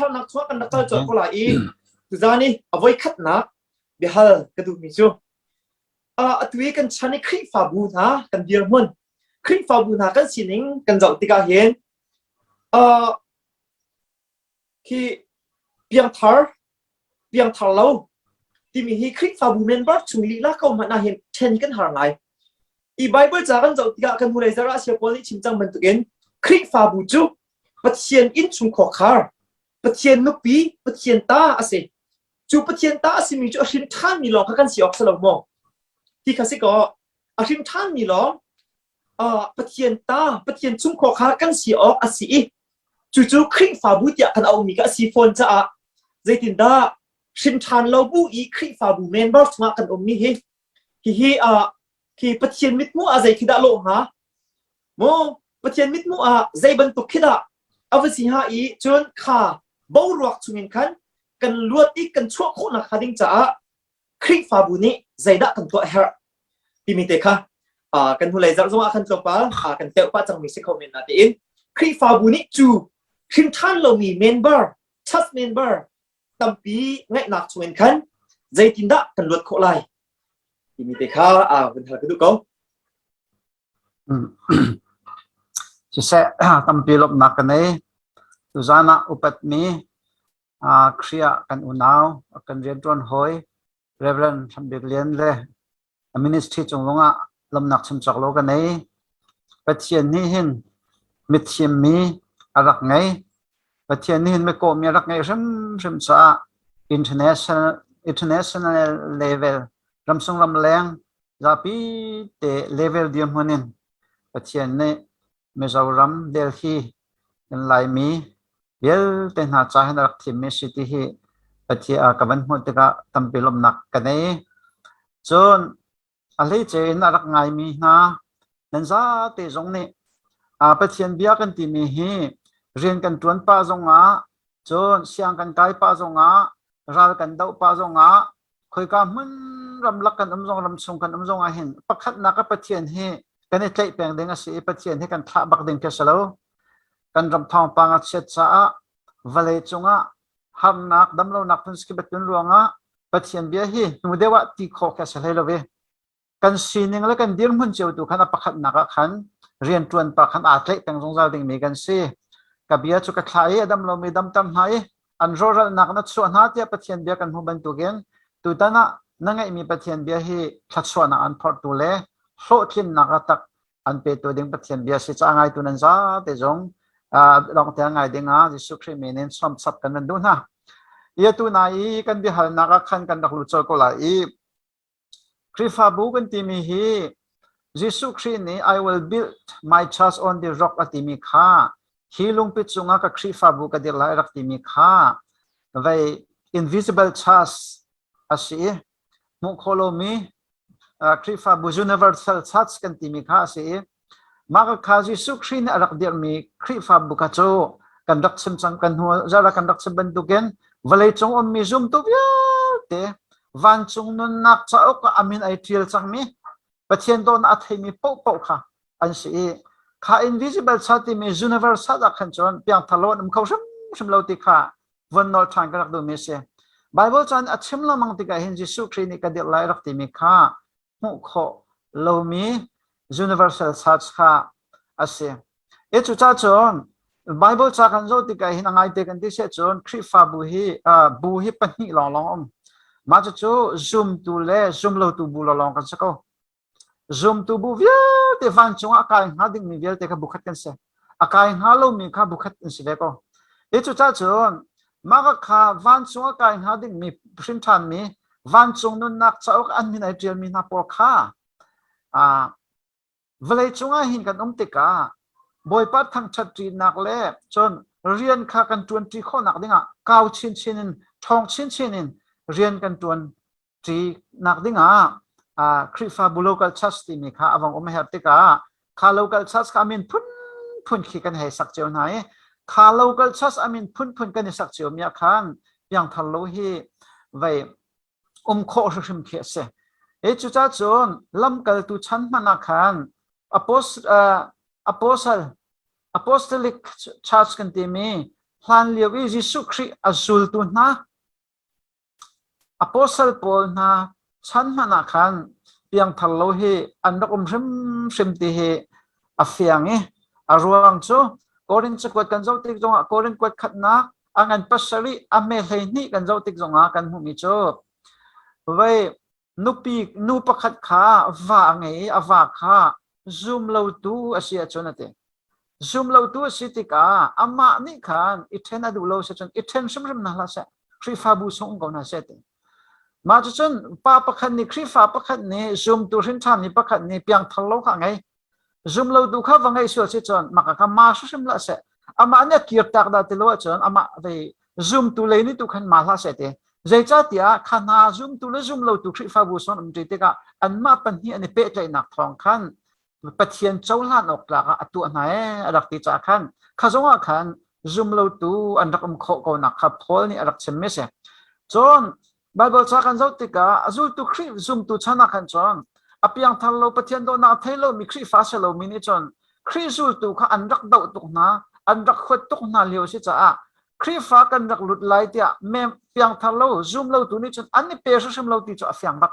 biahalnak chuah kan rak kal colh ko lai i tuzan i a voikhatnak biahal ka duhmi cu atu i kan chan i Khrihfabu hna kan dirhmun Khrihfabu hna kan sining kan zoh tikah hin khi piangthar piangthar lo timi hi Khrihfabu member chung lila ko hmanh ah hin ṭhen kan har ngai. I Bible ca kan zoh tikah kan hnulei zarh ah Saya Paul nih chim cang bantukin Khrihfabu cu Pathian innchung khuakhar, Pathian nupi, Pathian ta a si. Cu Pathian ta a simi cu a hrin ṭhanmi lawng kha kan si awk si lo maw? Ti kha si kaw a hrin ṭhanmi lawng Pathian ta, Pathian chung khuakhar kan si awk a si i cucu Khrihfabu tiah kan auhmi kha a si fawn caah zeitindah hrin ṭhan lo bu i Khrihfabu member chungah kan ummi hi hihi uh, khi Pathian mithmuh ah zei khi dah lawh hnga? Maw Pathian mithmuh ah zei bantuk khi dah a va si hnga i cun kha boruak chungin khan kan luat i kan chuah khawhnak hnga ding caah Khrihfabu nih zeidah kan tuah herh timi te kha kan hnulei zarh zongah khan tlawmpal kan teuh pah cangmi si kho men na tiin Khrihfabu nih cu hrin ṭhan lomi member church member tampi ngaihnak chungin khan zeitindah kan luat khawh lai timi te kha vun hal ka duh ko. Siseh tampi lawmhnak ka nei. Tuzan ah upatmi Khrih ah kan unau, kan rianṭuan hawi Reverend Hram Bik Lian le a ministry cung zongah lawmhnak chim cawk lo ka nei. Pathian nih hin mithiam mi a rak ngei. Pathian nih hin mikawhmi a rak ngeih hrimhrim caah international international level ramsung ramleng zapi te level dirhmun in Pathian nih Mizoram Delhi kan Laimi vialte hna ca hin a rak thimmi si ti hi Pathian ka van hmuh tikah tampi lawmhnak ka nei. Cun a hleice in a rak ngaimi hna nan zate zong nih Pathian bia kan timi hi rian kan ṭuan pah zongah cun siang kan kai pah zongah ral kan doh pah zongah khoika hmun ramlak kan um zong ramchung kan um zong ah hin pakhatnak ah Pathian hi kan i tlaih peng ding a si i Pathian hi kan thlah bak ding khi a si lo. Kan ram thawngpang a chiat caah vawlei cungah harnak damlonak phun skibatun ruangah Pathian bia hi hnu deuh ah ti khawh khi a si hlei lo i kan sining le kan dirhmun cio tu khan a pakhatnak ah khan rianṭuan pa khan aa tlaih peng zungzal dingmi kan si. Ka bia cu ka thlah i a dam lomi damter hna i an rawhralnak na chuah hna tiah Pathian bia kan hmuh bantukin tutan ah na ngeihmi Pathian bia hi thluachuahnak an phorhtu le hlawhtlinnak a tak an petu ding Pathian bia si ca ngaitu nan zate zong lawng te ngai ding ah Jesuh Khrih min in sawm chap kan van duh hna. Ia tu na i kan biahalnak ah khan kan rak lut colh ko lai i Khrihfabu kan timi hi Jesuh Khrih nih I will build my church on the rock a timi kha hi lungpi cungah ka Khrihfabu ka dirh lai rak timi kha vei invisible church a si i hmuh khawh lomi Khrihfabu universal church kan timi kha a si i mah kha Jesuh Khrih nih a rak dirhmi Khrihfabu kha cu kan rak chim cang kan hnu zara kan rak chim bantukin vawleicung ummi zumtu vialte vancung nunnak cauk ah a min ai ṭial cangmi Pathian dawtnak a theimi paohpaoh kha an si i kha invisible church timi universal ah khan cun piangthar lo an um kho hrimhrim lo ti kha von nawl ṭhan ka rak duhmi a si. Bible caan a chim lengmang tikah hin Jesuh Khrih nih ka dirh lai rak timi kha hmuh khawh lomi universal church kha a si. E cu ca cun Bible ca kan zoh tikah hin a ngaite kan ti siah cun Khrihfabu hi uh, bu hi pahnih lawnglawng um. Mah cucu zumtu le zumlotu bu lawnglawng kan si ko. Zumtu bu vialte vancung ah a kai hnga dingmi vialte kha bu khat kan si. A kai hnga lomi kha bu khat an si ve ko. Hi cucaah cun mah kha vancung a kai hnga dingmi hrin ṭhanmi vancung nunnak cauk an min ai ṭialmi hna pawl kha vawlei cungah hin kan um tikah Bawipa thangṭhat ṭinak le cun rian kha kan ṭuanṭi khawhnak dingah kau chinchin in ṭhawng chinchin in rian kan ṭuan ṭinak dingah Khrihfabu local church timi kha a vong um a herh tikah kha local church kha a min phunphun khi kan hei sak cio hna i kha local church a min phunphun kan i sak cio mi ah khan piangthar lo hi vei um khawh hrimhrim khi a si. E cucaah cun lamkaltu chan hmanh ah khan apostle apostolic church kan timi. Hlan lio i Jesuh Khrih a zultu hna Apostle pawl hna chan hmanh ah khan piangthar lo hi an rak um hrimhrim ti hi a fiang i a ruang cu Korin cakuat kan zoh tik zongah Korin kuat khatnak a ngan pasarih a hme 12 kan zoh tik zongah kan hmuhmi cu vei nupi nu pakhat kha va a ngei i a va kha zum lotu a si ahcun a ti. Zumlotu a si tikah amah nih khan i ṭhen a duh lo si cun i ṭhen hrimhrim hna hlah seh. Khrihfabu chung um ko hna seh ti. Mah cucun pa pakhat nih Khrihfa pakhat nih zumtu hrinṭhanmi pakhat nih piangthar lo kha a ngei. Zumlotu kha va ngeih sual si cun maka kha ma hrimhrim hlah seh. Amah nih a kirtak dah ti lo ahcun amah vei zumtu lei nih tu khan ma hlah seh ti. Zeicahtiah kha hna zumtu le zumlotu Khrihfabu sung um ṭi tikah anmah pahnih an i pehtlaihnak thawng khan Pathian cohlan awk tlak ah a tuah hna ee a rak ti caah khan kha zong ah khan zumlotu an rak um khawh ko nak kha Paul nih a rak chimmi a si. Cun Baibal ca kan zoh tikah a zultu Khrih zumtu chan ah khan cun a piangthar lo Pathian dawtnak a thei lomi Khrihfa si lomi nih cun Khrih zultu kha an rak doh tuk hna an rak huat tuk hna lio a si caah Khrihfa kan rak lut lai tiah mem piangthar lo zum lotu nih cun an i pe hrimhrim lo ti cu a fiang bak.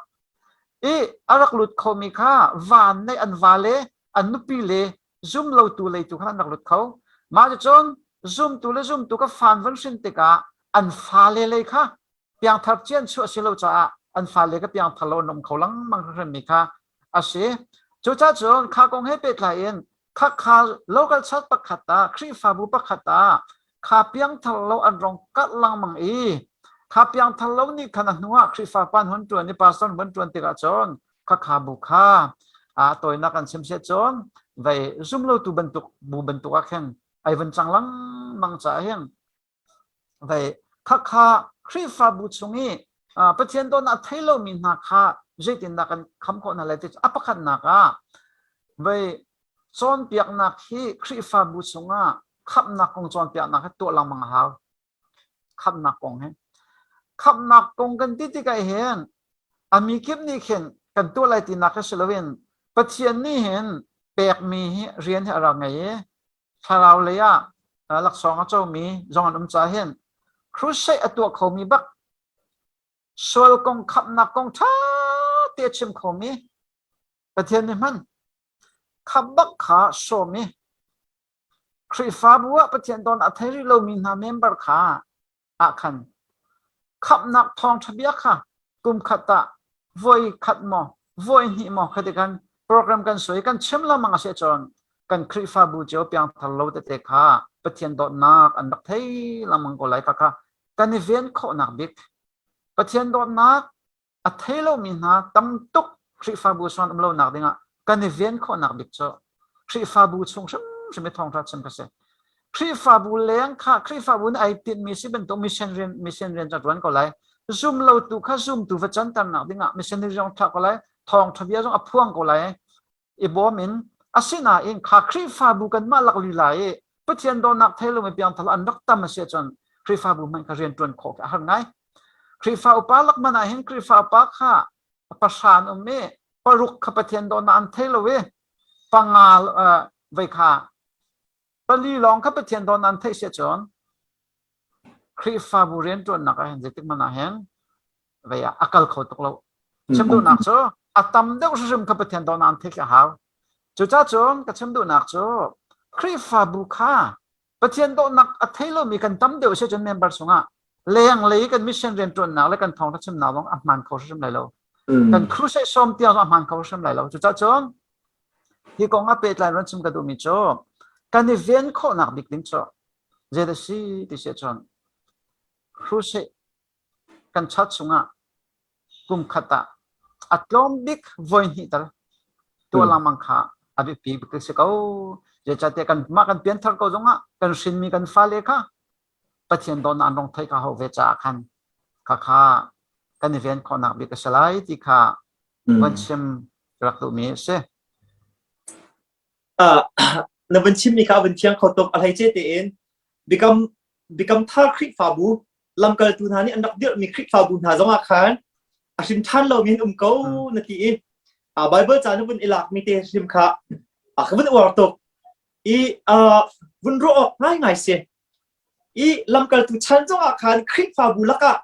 I a rak lut khomi kha van nih an vale, an nupi le zumlotu leitu kha an rak lut kho. Mah cucun zumtu le zumtu ka fan van hrin tikah an fale lei kha piangthar cian chuah si lo caah an fale ka piangthar lo an um kho lengmang hrimmi kha a si. Cucaah cun kha kong he pehtlai in Khakha local church pakhat ah Khrihfabu pakhat ah kha piangthar lo an rong karh lengmang i kha piangthar lo nih khan a hnu ah Khrihfa pa an hun ṭuan i pastor an hun ṭuan tikah cun khakha bu kha a tawinak an chim siah cun vei zumlotu bantuk bu bantuk ah khin ai vun cang lengmang caah hin Vei khakha Khrihfabu chung i Pathian dawtnak a thei lomi hna kha zeitindah kan kham khawh hna lai ti cu a pakhatnak ah vei cawnpiaknak hi Khrihfabu chungah khamhnak kong cawnpiaknak hi tuah lengmang a hau. Khamhnak kong hi. Khamhnak kong kan ti tikah hin a mi kip nih khin kan tuah lai tinak hi si loin Pathian nih hin pekmi hi rian hi a rak ngei i thlarau lei ah laksawng a comi zong an um caah hin crusade a tuah khomi bak sual kong khamhnak kong ṭha te a chim khomi Pathian nih hman khamh bak kha sawm i Khrihfabu ah Pathian don a thei rih lomi hna member kha ah khan khamhnak thawngṭha bia kha kum khat ah voi khat maw voi hnih maw khati kan program kan soi kan chim lengmang a si cun kan Khrihfabu cio piangthar lo tete kha Pathian dawtnak an rak thei lengmang ko lai kha kha kan i ven khawhnak bik Pathian dawtnak a thei lomi hna tam tuk Khrihfabu suan um lonak dingah kan i ven khawhnak bik cu Khrihfabu chung hrimhrim i thawngṭha chim ka si. Khrihfabu leng kha Khrihfabu nih ai tinhmi si bantuk mission rian mission rian ca ṭuan ko lai. Zum lotu kha zumtu va canternak dingah missionary zong thlah ko lai. Thawngṭha bia zong a phuang ko lai. I bawm in asinain kha Khrihfabu kanmah lak lila i Pathian dawtnak thei lomi piangthar an rak tam a si ahcun Khrihfabu hmanh kha rian ṭuan khawh khi a har ngai. Khrihfa upa lak hmanh ah hin Khrihfa upa kha pahra an um i paruk kha Pathian dawtnak an thei lo i panga vei kha pali lawng kha Pathian dawtnak an theih si ahcun Khrihfabu rianṭuannak ah hin zeitik hmanh ah hin vei ah a kal kho tuk lo. Chim duhnak cu a tam deuh hrimhrim kha Pathian dawtnak an theih a hau. Cucaah cun ka chim duhnak cu Khrihfabu kha Pathian dawtnak a thei lomi kan tam deuh si cun member chungah lenglei kan mission rianṭuannak le kan thawngṭha chimnak zong a hmaan kho hrim lai lo. Kan crusade sawm tiang zong a hmaan kho hrim lai lo. Cucaah cun hi kong ah pehtlai ron chim ka duhmi cu kan i ven khawhnak bik ding cu zei dah si ti si ahcun crusade kan church chungah kum khat ah a tlawm bik voi hnih tal tuah lengmang kha a biapi bik a si ko. Zeicahtiah kan mah kan pianthar ko zongah kan hrinmi kan fale kha Pathian dawtnak an rong theih kha ho ve caah khan kha kha kan i ven khawhnak bik a si lai ti kha van chim rak duhmi a si. Na van chimmi kha van thiang kho tuk a hleice tein bikam bikam thar Khrihfabu lamkaltu hna nih an rak dirhmi Khrihfabu hna zongah khan a hrim ṭhan lomi an um ko na ti i Bible ca na vun i lakmi te hrim kha a ka vun uar tuk i vun ruah awk ngaingai si. I lamkaltu chan zongah khan Khrihfabu lakah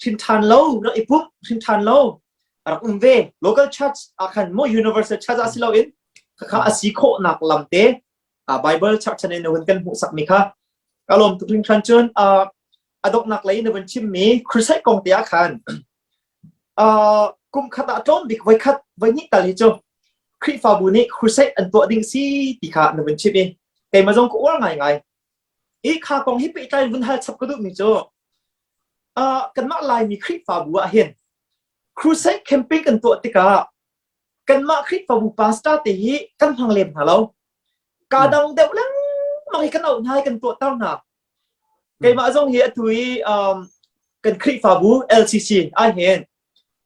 hrin ṭhan lo rak i pumh hrin ṭhan lo rak um ve. Local church ah khan mo universal church ah si loin khakha a si khawhnak lam te Bible church in hun kan hmuhsak mi kha ka lawm tuk hringhran. Cun a donghnak lei na vun chimmi crusade kong te ah khan kum khat ah tlawm bik voikhat voihnih tal hi cu Khrihfabu nih crusade an tuah ding si ti kha na vun chim i keimah zong ka uar ngaingai. I kha kong hi pehtlai vun hal chap ka duhmi cu kanmah Laimi Khrihfabu ah hin crusade camping kan tuah tikah kanmah Khrihfabu pastor te hi kan hmang lem hna lo. Ka dang deuh lengmang hi kan auh hna i kan tuahter hna. Keimah zong hi atu i kan Khrihfabu LCC ah hin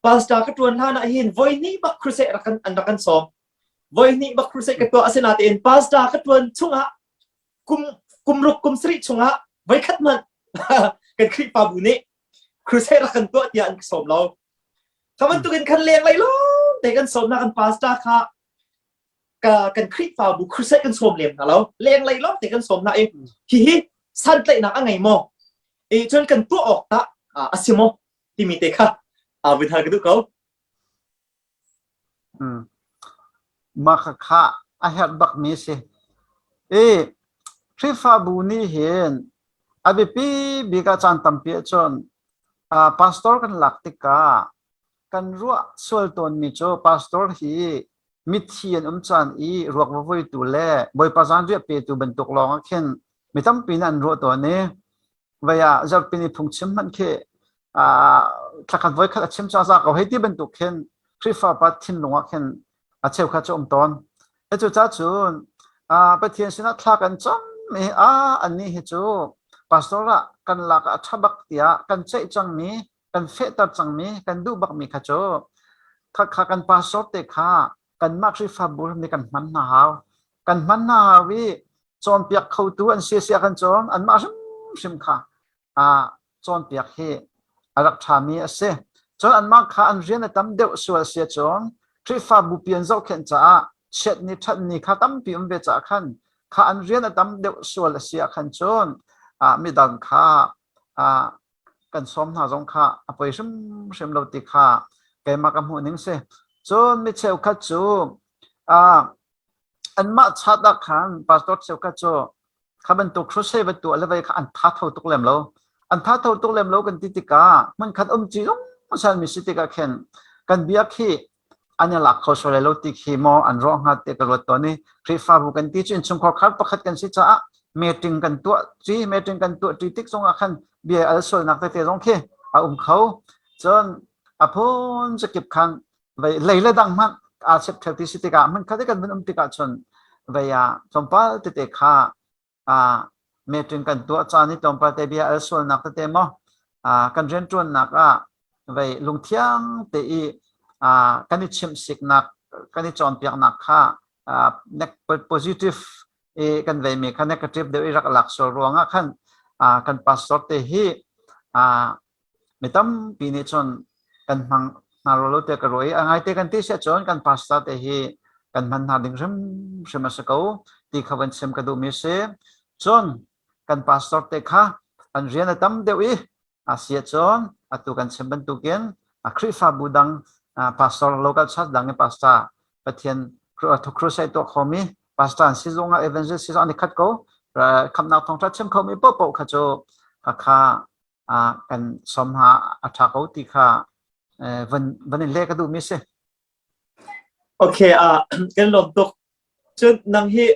pastor ka ṭuan hlan ah hin voi hnih bak crusade rak kan an rak kan sawm. Voi hnih bak crusade ka tuah. Asinain pastor ka ṭuan chungah kum kum ruk kum sarih chungah voikhat hmanh kan Khrihfabu nih crusade rak kan tuah tiah an ka sawm lo. Kha bantukin khan leng lei lawng te kan sawm na kan pastor kha ka kan Khrihfabu crusade kan sawm lem hna lo. Leng lei lawng te kan sawm hna i hihi santlaihnak a ngei maw? E cun kan tuah awk tah a si maw? Timi te kha vun hal ka duh ko. Mah khakha a herh bakmi a si. I Khrihfabu nih hin a biapi bik ah caan tampi ahcun pastor kan lak tikah kan ruah sual tawnmi cu pastor hi mithi an um caan i ruak va vuitu le Bawipa zanriah petu bantuk lawng ah khin mi tampi nih an ruah tawn i vei ah zarhpini phungchim hmanh khi thlakhat voikhat a chim ca za ko hei ti bantuk khin Khrihfa pa thinlung ah khin a cheukhat cu um tawn. Cu ca cun Pathian sinah thla kan cam i a annih hi cu pastor ah kan lak ah a ṭha bak tiah kan ceih cangmi kan fehter cangmi kan duh bakmi kha cu kha kan pastor te kha kanmah Khrihfabu nih kan hman hna hau. Kan hman hna hau i cawnpiak khotu an si sia kan cawn anmah hrimhrim kha cawnpiak hi a rak ṭhami a si. Cun anmah kha an rian a tam deuh sual sia cun Khrihfabu pi an zohkhenh caah chiat ni ṭhat ni kha tampi um ve caah khan kha an rian a tam deuh sual a si ah khan cun midang kha kan sawm hna zong kha a poi hrimhrim lo ti kha keimah ka hmuh ning si. Cun mi cheukhat cu anmah chat ah khan pastor cheukhat cu kha bantuk crusade va tuah le vei kha an tha tho tuk lem lo. An tha tho tuk lem lo kan ti tikah hmunkhat um ci zungzal mi si tikah khin kan biak hi an i lak kho sual lo ti khi maw an ruah hnga ti ka ruat tawn i Khrihfabu kan ti cu innchungkhar khar pakhat kan si caah meeting kan tuah ci meeting kan tuah ṭi tik zongah khan bia al sualnak tete zong khi a um kho. Cun a phun zakip khan vei lei le dang hmanh aa chep theu ti si tikah hmun khat i kan vun um tikah cun vei ah tlawmpal tete kha meeting kan tuah caan i tlawmpal te bia al sualnak tete maw kan rianṭuannak ah vei lungthiang te i kan i chimh siknak kan i cawnpiaknak kha positive i kan veimi kha negative deuh i rak lak sual ruangah khan kan pastor te hi mi tampi nih cun kan hmang hna rua lo tiah ka ruah i a ngaite kan ti siah cun kan pastor te hi kan hman hna ding hrimhrim a si ko ti kha van chim ka duhmi a si. Cun kan pastor te kha an rian a tam deuh i a si ahcun atu kan chim bantukin a Khrihfabu dang pastor local church dang i pastor Pathian crusade tuah khomi pastor an si zongah evangelist si zong an i khat ko khamnak thawngṭha chim khomi paohpaoh kha cu kha kan som ha a ṭha ko ti kha van van in leh ka duhmi si. Okay, kan lawm tuk. Cun nang hi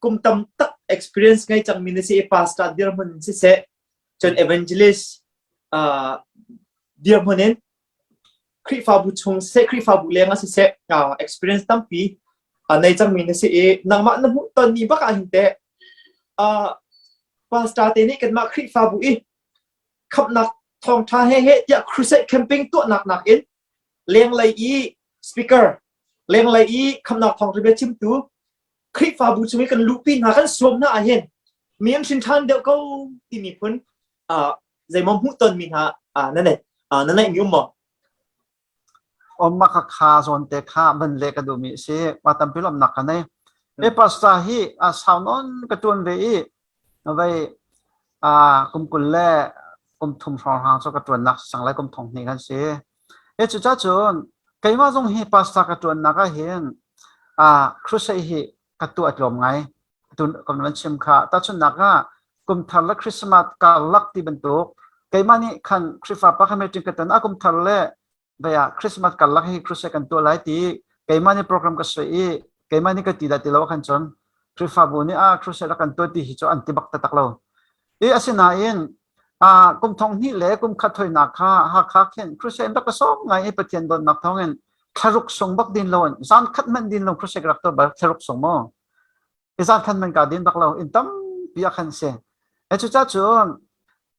kum tam tak experience ngei cangmi na si i pastor dirhmun in siseh, cun evangelist dirhmun in Khrihfabu chung siseh, Khrihfabu leng ah siseh, experience tampi nei cangmi na si i nangmah na hmuh tonmi bak ah hin teh pastor te nih kanmah Khrihfabu i khamhnak thawngṭha he he tiah crusade camping tuahnak nakin lenglei i speaker lenglei i khamhnak thawngṭha bia chimtu Khrihfabu chung i kan luhpi hna kan suam hna ah hin mi an hrin ṭhan deuh ko timi phun zeimaw hmuh tonmi hna na nei na neihmi um maw? Oma kha kha zawn te kha van le ka duhmi a si. Ma tampi lawmhnak ka nei. E pastor hi a sau nawn ka tuan ve i vei. Kum 20 le kum thum hrawnghrang cu ka ṭuannak si cang lai, kum thong hnih kan si. E cucacun keimah zong hi pastor ka ṭuannak ah hin crusade hi ka tuah tlawm ngai. Tun kan van chim kha tahchunhnak ah kum thar le Christmas karlak ti bantuk keimah nih khan Khrihfa pa kha meeting ka ton ah kum thar le vei ah Christmas karlak hi crusade kan tuah lai ti keimah nih program ka suai i keimah nih ka ti dah ti lo khan cun Khrihfabu nih ah crusade a kan tuah ti hi cu an ti bak taktak lo. I asinain kum thong hnih le kum khat thoinak kha Hakha khin crusade rak ka sawm ngai i Pathian dawtnak thawngin thlaruk sung bak din lo zan khat hmanh din lo crusade rak tuah bal thlaruk sung mu. I zan khan man ka din bak lo in tampi ah khan si. E cucaah cun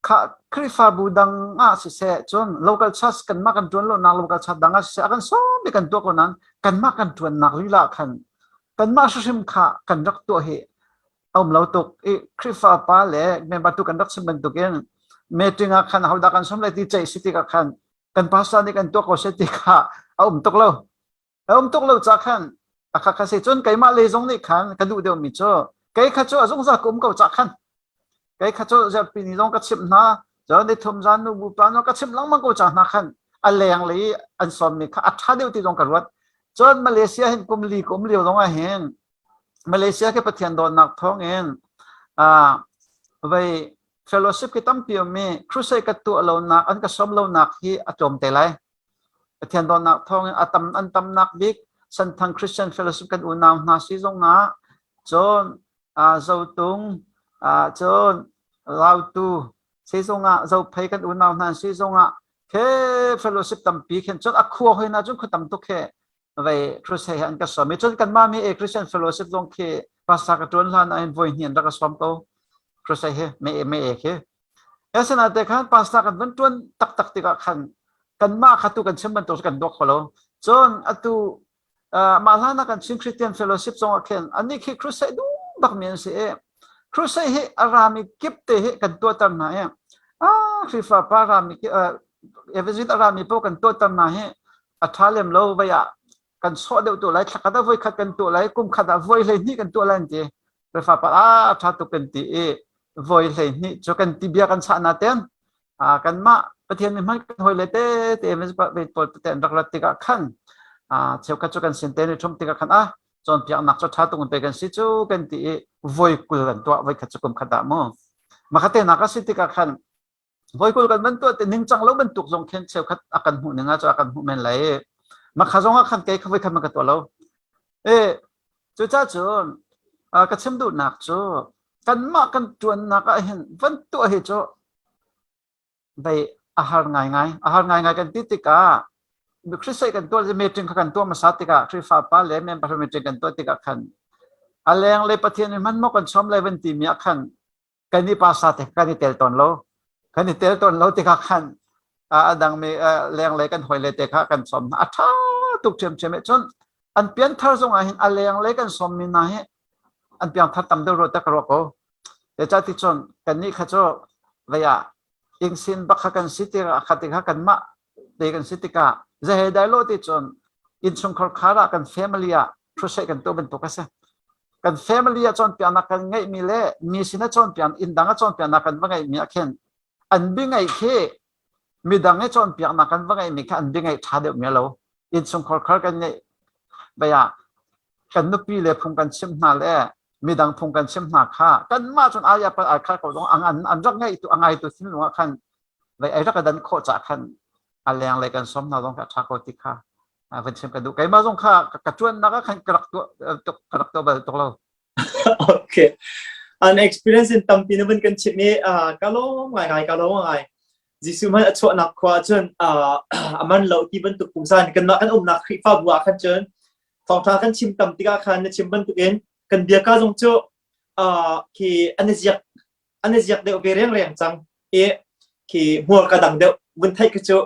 kha Khrihfabu dang ah siseh cun local church kanmah kan ṭuan lonak local church dang ah siseh a kan sawm i kan tuah ko nain kanmah kan ṭuannak lila ah khan kanmah hrimhrim kha kan rak tuah hi a um lo tuk i Khrihfa pa le member tu kan rak chim bantukin meeting ah khan hodah kan sawm lai ti ceih si tikah khan kan pastor nih kan tuah ko seh ti kha a um tuk lo. A um tuk lo ca khan a kha kha si cun keimah lei zong nih khan ka duh deuhmi cu kei kha cu a zungzal ka um ko ca khan kei kha cu zarhpi ni zong ka chimh hna cun ni thum zan nu bu pa zong ka chimh lengmang ko ca hna khan a leng lei an sawmmi kha a ṭha deuh ti zong ka ruat cun Malaysia hin kum li ka um lio zong ah hin Malaysia ke Pathian dawtnak thawngin vei fellowship ki tampi ummi crusade ka tuah lonak an ka sawm lonak hi a tlawm te lai Pathian dawtnak thawngin a tam an tamnak bik Santhang Christian Fellowship kan unau hna si zongah cun Zotung cun Lautu si zongah Zophei kan unau hna si zongah khe fellowship tampi khin cun a khua hoi na cun khua tam tuk he vei crusade he an ka sawm i cun kanmah mi a Christian Fellowship zong khi pastor ka ṭuan hlan ah hin voi hnih an rak ka sawm ko crusade he me me khi Asinain khan pastor kan van ṭuan taktak tikah khan kanmah kha tu kan chim bantuk kan duak kho lo. Cun atu mah hlan ah kan Chin Christian Fellowship zongah khin anih khi crusade duh bakmi an si i crusade hi a rami kip te hi kan tuahter hna i ah Khrihfa pa rami evangelist a rami paoh kan tuahter hna hi a ṭha lem lo vei ah kan sawh deuh tu lai thla khat ah voi khat kan tuah lai kum khat ah voi 12 kan tuah lai an ti Khrihfa pa ah ṭha tuk kan ti i voi 12 cu kan ti bia kan chah na ten kanmah Pathian mi hmanh kan hawi le te te pawl te an rak rat tikah khan cheukhat cu kan sin te ni ṭhum tikah khan ah cawnpiaknak cu ṭha tuk in pe kan si cu kan ti i voi 20 kan tuah voi khat cu kum khat ah mu makate nak a si tikah khan voi 20 kan van tuah te ningcang lo bantuk zong khin cheukhat a kan hmuh ning ah cu a kan hmuh men lai makha zong ah khan kei kha voi khat man ka tuah lo e cucaah cun ka chim duhnak cu kanmah kan ṭuannak ah hin van tuah hi cu vei a har ngaingai a har ngaingai kan ti tikah Khrihsei kan tuah meeting kha kan tuah hmasa tikah Khrihfa pa le member meeting kan tuah tikah khan a leng le Pathian i hman maw kan sawm lai van timi ah khan kan i pasa te kan i tel tawn lo kan i tel tawn lo tikah khan a dangmi lenglei kan hawile te kha kan sawm hna a ṭha tuk ṭhiamṭhiam eh cun an pianthar zong ah hin a lenglei kan sawmmi hna hi an piangthar tam deuh rua te ka ruah ko zeicah ti cun kannih kha cu vei ah ingsin bak kha kan si tikah kha tikha kanmah te kan si tikah zehe dai lo ti cun innchungkhar khar ah kan family ah crusade kan tuah bantuk a si kan family ah cawnpiaknak kan ngeihmi le mi sin ah cawnpiak inn dang ah cawnpiaknak kan va ngeihmi ah khin an bi ngeih khi midang i cawnpiaknak kan va ngeihmi kha an bi ngeih ṭha deuh mi lo innchungkhar khar kan ngeih bai ah kan nupi le phung kan chimh hna le midang phung kan chimh hna kha kanmah cun ai pa ai khar ko dong an an rak ngeih tu a ngai tu thinlung ah khan vai ai rak dan khawh ca khan a leng le kan som hna zong kha ṭha ko ti kha van chim ka duh keimah zong kha ka ṭuannak ah khan ka rak tuah ka rak tuah bal tuk lo Okay. An experience in tampi na vun kan chimh i ka lawm ngaingai ka lawm ngai. Jesuh hmanh a chuahnak khua ahcun a man lo ti bantuk pungsan kanmah kan umnak Khrihfabu ah khan cun thawngṭha kan chim tam tikah khan na chim bantukin kan biaka zong cu khi an i ziak an i ziak deuh ve rengreng cang i khi hmurka dang deuh vun theih khi cu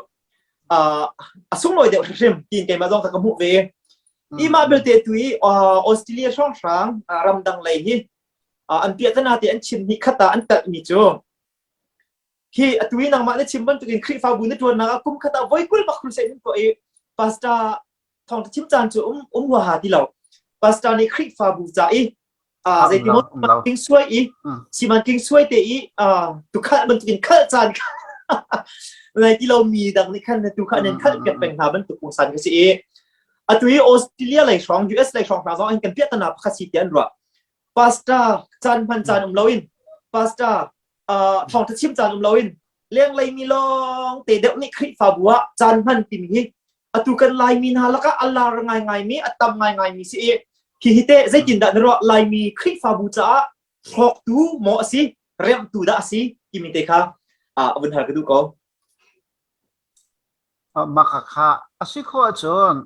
a sunglawi deuh hrimhrim tiin keimah zong ka hmuh ve. I mah belte tu i Australia hrawnghrang ramdang lei hi an piahtana te an chim hnih khat ah an telhmi cu hi atu i nangmah na chim bantukin Khrihfabu na ṭuannak ah kum khat ah voi 20 bak crusade an tuah i pastor thawngṭha chim caan cu um um huaha ti lo. Pastor nih Khrihfabu ca i. Zei ti maw king suai i siman king suai te i tukhal bantukin khal caan ngai ti lo mi dang nih khan tu kha nan khal piak peng hna bantuk pungsan ka si i atu i Australia lei hrawng US lei hrawng hna zong an kan piah tana pakhat si ti an ruah pastor caan hman caan um loin pastor thawngtha chim caan um loin lenglei mi lawng te deuh nih Khrihfabu ah caan hman timi hi atu kan Laimi hna lakah a lar ngaingai mi a tam ngaingai mi si i hi hi te zeitindah na ruah Laimi Khrihfabu caah hrawktu maw a si remhtu dah a si timi te kha a vun hal ka duh ko. Maka kha a si khawh ahcun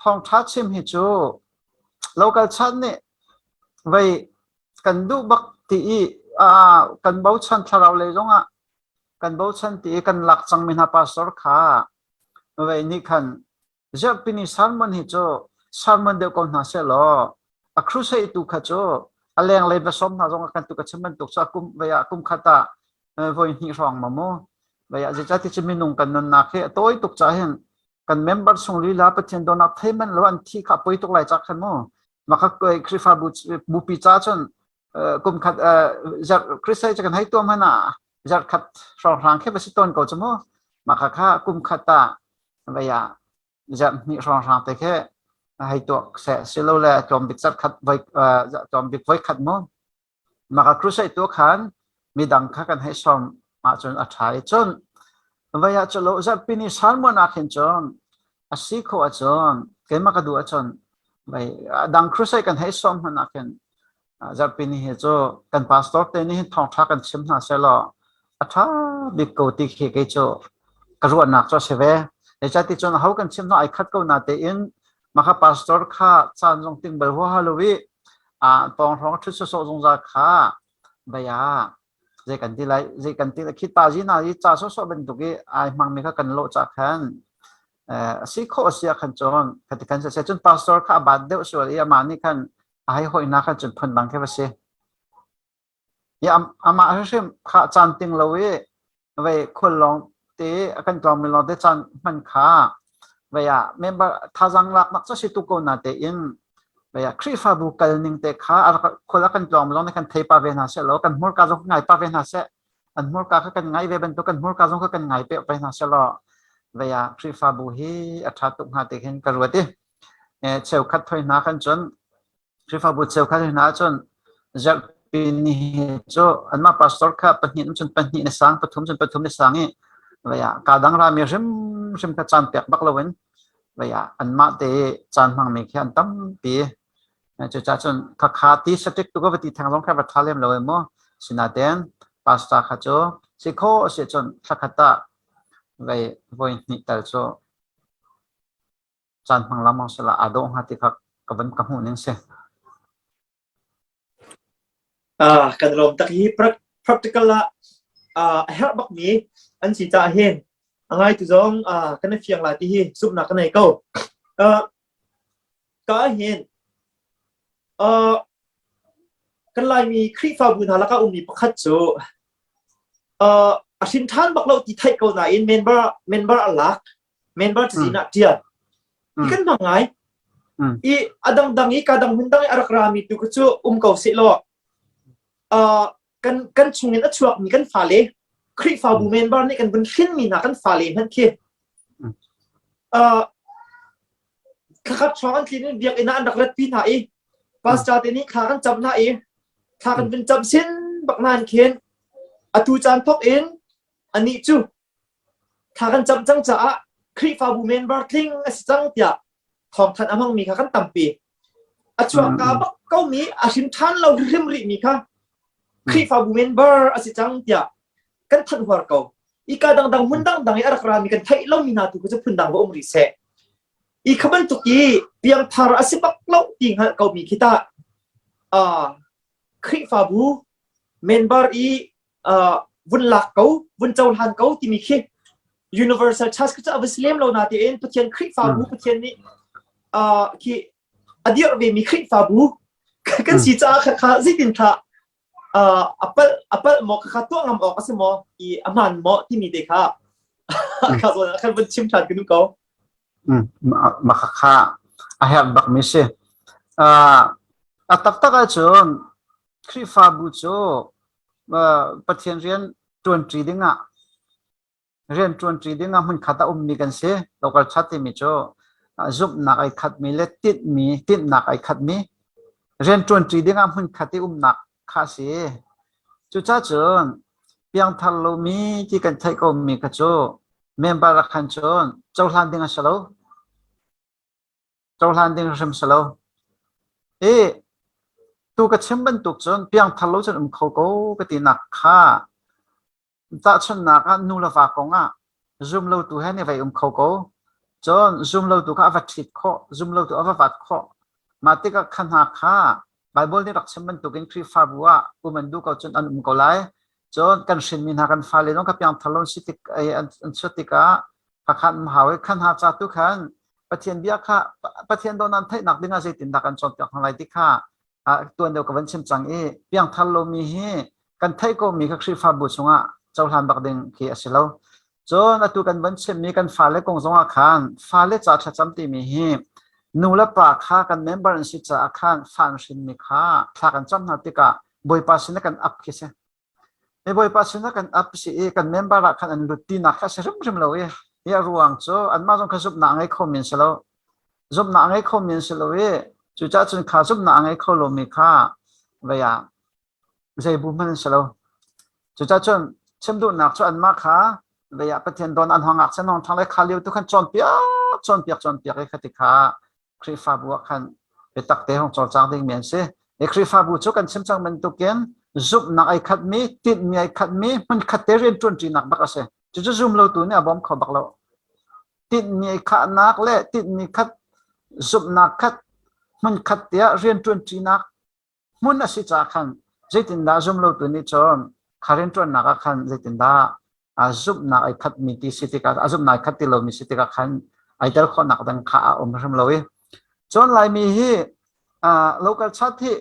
thawngṭha chim hi cu local chan nih vei kan duh bak ti i kan bochan thlarau lei zongah kan bochan ti i kan lak cangmi hna pastor kha vei nih khan Zarhpini sermon hi cu sermon deuh ko hna seh law a crusade tu kha cu a lenglei va sawm hna zong ah kan tu ka chim bantuk cu a kum vei ah kum khat ah voi hnih hrawng ma mu vei ah zeicah ti cu minung kan nunnak hi a tawi tuk ca hin kan member chung lila Pathian dawnak thei man lo an thi kha poi tuk lai cak khan mu maka Khrihfabu bupi ca cun kum khat zarh crusade kan hei tuam hana zarh khat hrawng hrang khi va si tawn ko cu mu maka kha kum khat ah vei ah zarh hnih hrawng hrang te khi hei tuak seh silole tlawm bik zarh khat voi tlawm bik voi khat mu maka crusade tu khan midang kha kan hei sawm ahcun a ṭha i cun vei ah culo zarhpi ni sermon ah khin cun a si khawh ahcun keimah ka duh ahcun vei dang crusade kan hei sawm hmanh ah khin Zarhpi ni hi cu kan pastor te nih hin thawngṭha kan chim hna sehlaw a ṭha bik ko ti khi kei cu ka ruahnak cu a si ve. Zeicahti cun aho kan chim hna ai khat ko na tein maka pastor kha caan zong ting bal huaha lo i a tawng hrawng ṭhut sawsawh zungzal kha baya zei kan ti lai zei kan ti lai khi ta zi na i ca sawsawh bantuk i ai hmangmi kha kan lawh ca khan a si khawh a si ah khan cun khati khan siseh cun pastor kha a bat deuh sual i amah nih khan a hei hoihnak khan cun phundang khi va si. I amah hrimhrim kha caan ting lo i vei khual lawng te a kan tlawngmi lawng te caan hman kha vei ah member thazang laknak cu si tu ko na te in vei ah Khrihfabu kal ning te kha khual a kan tlawngmi lawng nih kan thei pa ve hna seh law kan hmurka zong ngai pa ve hna seh an hmurka kha kan ngai ve bantuk kan hmurka zong kha kan ngai pe ve hna seh law vei ah Khrihfabu hi a ṭha tuk hnga ti khin ka ruat i cheukhat thoi hna khan cun Khrihfabu cheukhat hna cun zarhpi ni cu anmah pastor kha pahnih cun pahnih na sang pathum cun pathum na sang i vei ah ka dang rami hrimhrim kha caan pek bak loin vei ah anmah te caan hmangmi khi an tampi cucaah cun khakha ti satik tu ka va ti theng zong kha va tha lem lo mu sinaten pastor kha cu si kho si cun thlakhat ah vei voi hnih tal cu caan hmang lengmang sila aa dawh hnga ti kha ka van ka hmuh ning si. Ah, kan lawm tak hi practical ah a herh bak mi an si caah hin a ngai tu zong kan i fiang lai ti hi zumhnak ka nei ko. Ka hin kan Laimi Khrihfabu hna lakah ummi pakhat cu a hrin ṭhan bak lo ti theih ko nain member member a lak member cazin ah ṭial i kan hmang ngai i a dangdang i ka dang hmun dang i a rak rami tu cu um ko seh law kan kan chungin a chuakmi kan fale Khrihfabu member nih kan vun hrinmi hna kan fale hmanh khi thlakhat hrawng an tlin in biakinn ah an rak ratpi hna i pastor te nih thla kan cam hna i thla kan vun cam sin bak nain khin atu caan thawk in anih cu Thla kan cam cang caah Khrihfabu member tling a si cang tiah thawngthanh a hmangmi kha kan tampi. A chuakka bak komi a hrim ṭhan lo hrim rihmi kha Khrihfabu member a si cang tiah kan thanh huar ko. Ika dangdang hmun dangdang i a rak rami kan theih lomi hna tu kha cu phundang va um rih seh. I kha bantuk i piangthar a si bak lo ti hngalh komi khi tah Khrihfabu member i vun lak ko vun cohlan ko timi khi universal church cu a va si lem lo na tein Pathian Khrihfabu Pathian nih khi a dirh ve mi Khrihfabu kan si caah kha kha zeitin tha a palh a palh maw kha tuah ngam awk a si maw i a hmaan maw timi te kha kha zawn ah khan vun chim ṭhan ka duh ko. Mah kha a herh bak mi si. A taktak ahcun Khrihfabu cu Pathian rian ṭuanṭi dingah rian ṭuanṭi dingah hmunkhat a ummi kan si. Local church timi cu zumhnak ai khatmi le tinhmi tinhnak ai khatmi rian ṭuanṭi dingah hmunkhat i umnak kha a si. Cucacun piangthar lomi ti kan theih komi kha cu member ah khan cun cohlan ding a si lo. Cohlan ding hrim si lo. I tu ka chim bantuk cun piangthar lo cun um kho ko ka tinak kha Tahchunhnak ah nu le va kong ah zumlotu he nih vai um kho ko. Cun zumlotu kha a va ṭhit khawh, zumlotu a va vat khawh. Mah tikah kha hna kha Baibal nih rak chim bantukin Khrihfabu ah um an duh ko cun an um ko lai. Cun kan hrinmi hna kan fale zong kha piangthar lo an si tik an chuah tikah kha an hau i kha hna ca tu khan Pathian bia kha Pathian dawtnak theihnak dingah zeitindah kan cawnpiak hna lai ti kha tuan deuh ka van chim cang i piangthar lomi hi kan theih komi kha Khrihfabu chungah cohlan bak ding khi a si lo. Cun atu kan van chimmi kan fale kong zongah khan fale ca thlacam timi hi nu le pa kha kan member an si caah khan fa an hrinmi kha thla kan cam hna tikah Bawipa sin kan ap khi si. Mi Bawipa sin kan ap si i kan member ah khan an lut tinak kha si hrimhrim lo i hi a ruang cu anmah zong kha zumhnak ngei kho men si lo. Zumhnak ngei kho men si lo i cucaah cun kha zumhnak ngei kho lomi kha vei ah zei bu hmanh an si lo. Cucaah cun chim duhnak cu anmah kha vei ah Pathian don an hong ngakchia hong ṭhang le kha lio tu khan cawnpiak cawnpiak cawnpiak i kha ti kha Khrihfabu ah khan biatak te hong cawlcang dingmi an si. I Khrihfabu cu kan chim cang bantukin zumhnak ai khatmi, tinhmi ai khatmi, hmunkhat te rian ṭuanṭinak bak a si. Cucu zum lotu nih a bawm kho bak lo. Tinhmi ai khahnak le tinhmi khat, zumhnak khat, hmunkhat tiah rian ṭuanṭinak hmun a si caah khan zeitindah zumlotu nih cun kha rianṭuannak ah khan zeitindah a zumhnak ai khatmi ti si tikah a zumhnak ai khat ti lomi si tikah khan ai tel khawhnak ding kha a um hrim lo i cun Laimi hi local church hi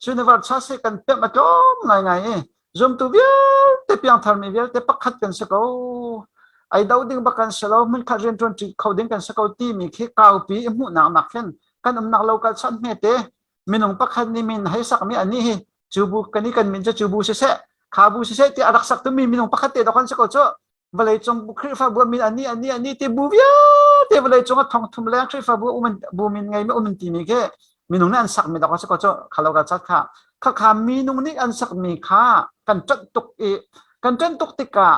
universe church hi kan pemh a tlawm ngaingai i zumtu vialte piangtharmi vialte pakhat kan si ko ai do ding bak kan si lo hmunkhat rianṭuan ṭi kho ding kan si ko timi khi kaupi i hmuhnak nak khin kan umnak local church hmete minung pakhat nih min hei sakmi anih hi cu bu kan i kan min cu cu bu siseh kha bu siseh ti a rak sak tumi minung pakhat te dok an si ko cu vawlei cung Khrihfabu min ani ani ani ti bu vialte vawlei cung a thong thum leng Khrihfabu um bu min ngei mi um timi khi minung nih an sakmi dok a si ko cu khalo ka chat kha kha kha minung nih an sakmi kha kan ṭanh tuk i kan ṭanh tuk tikah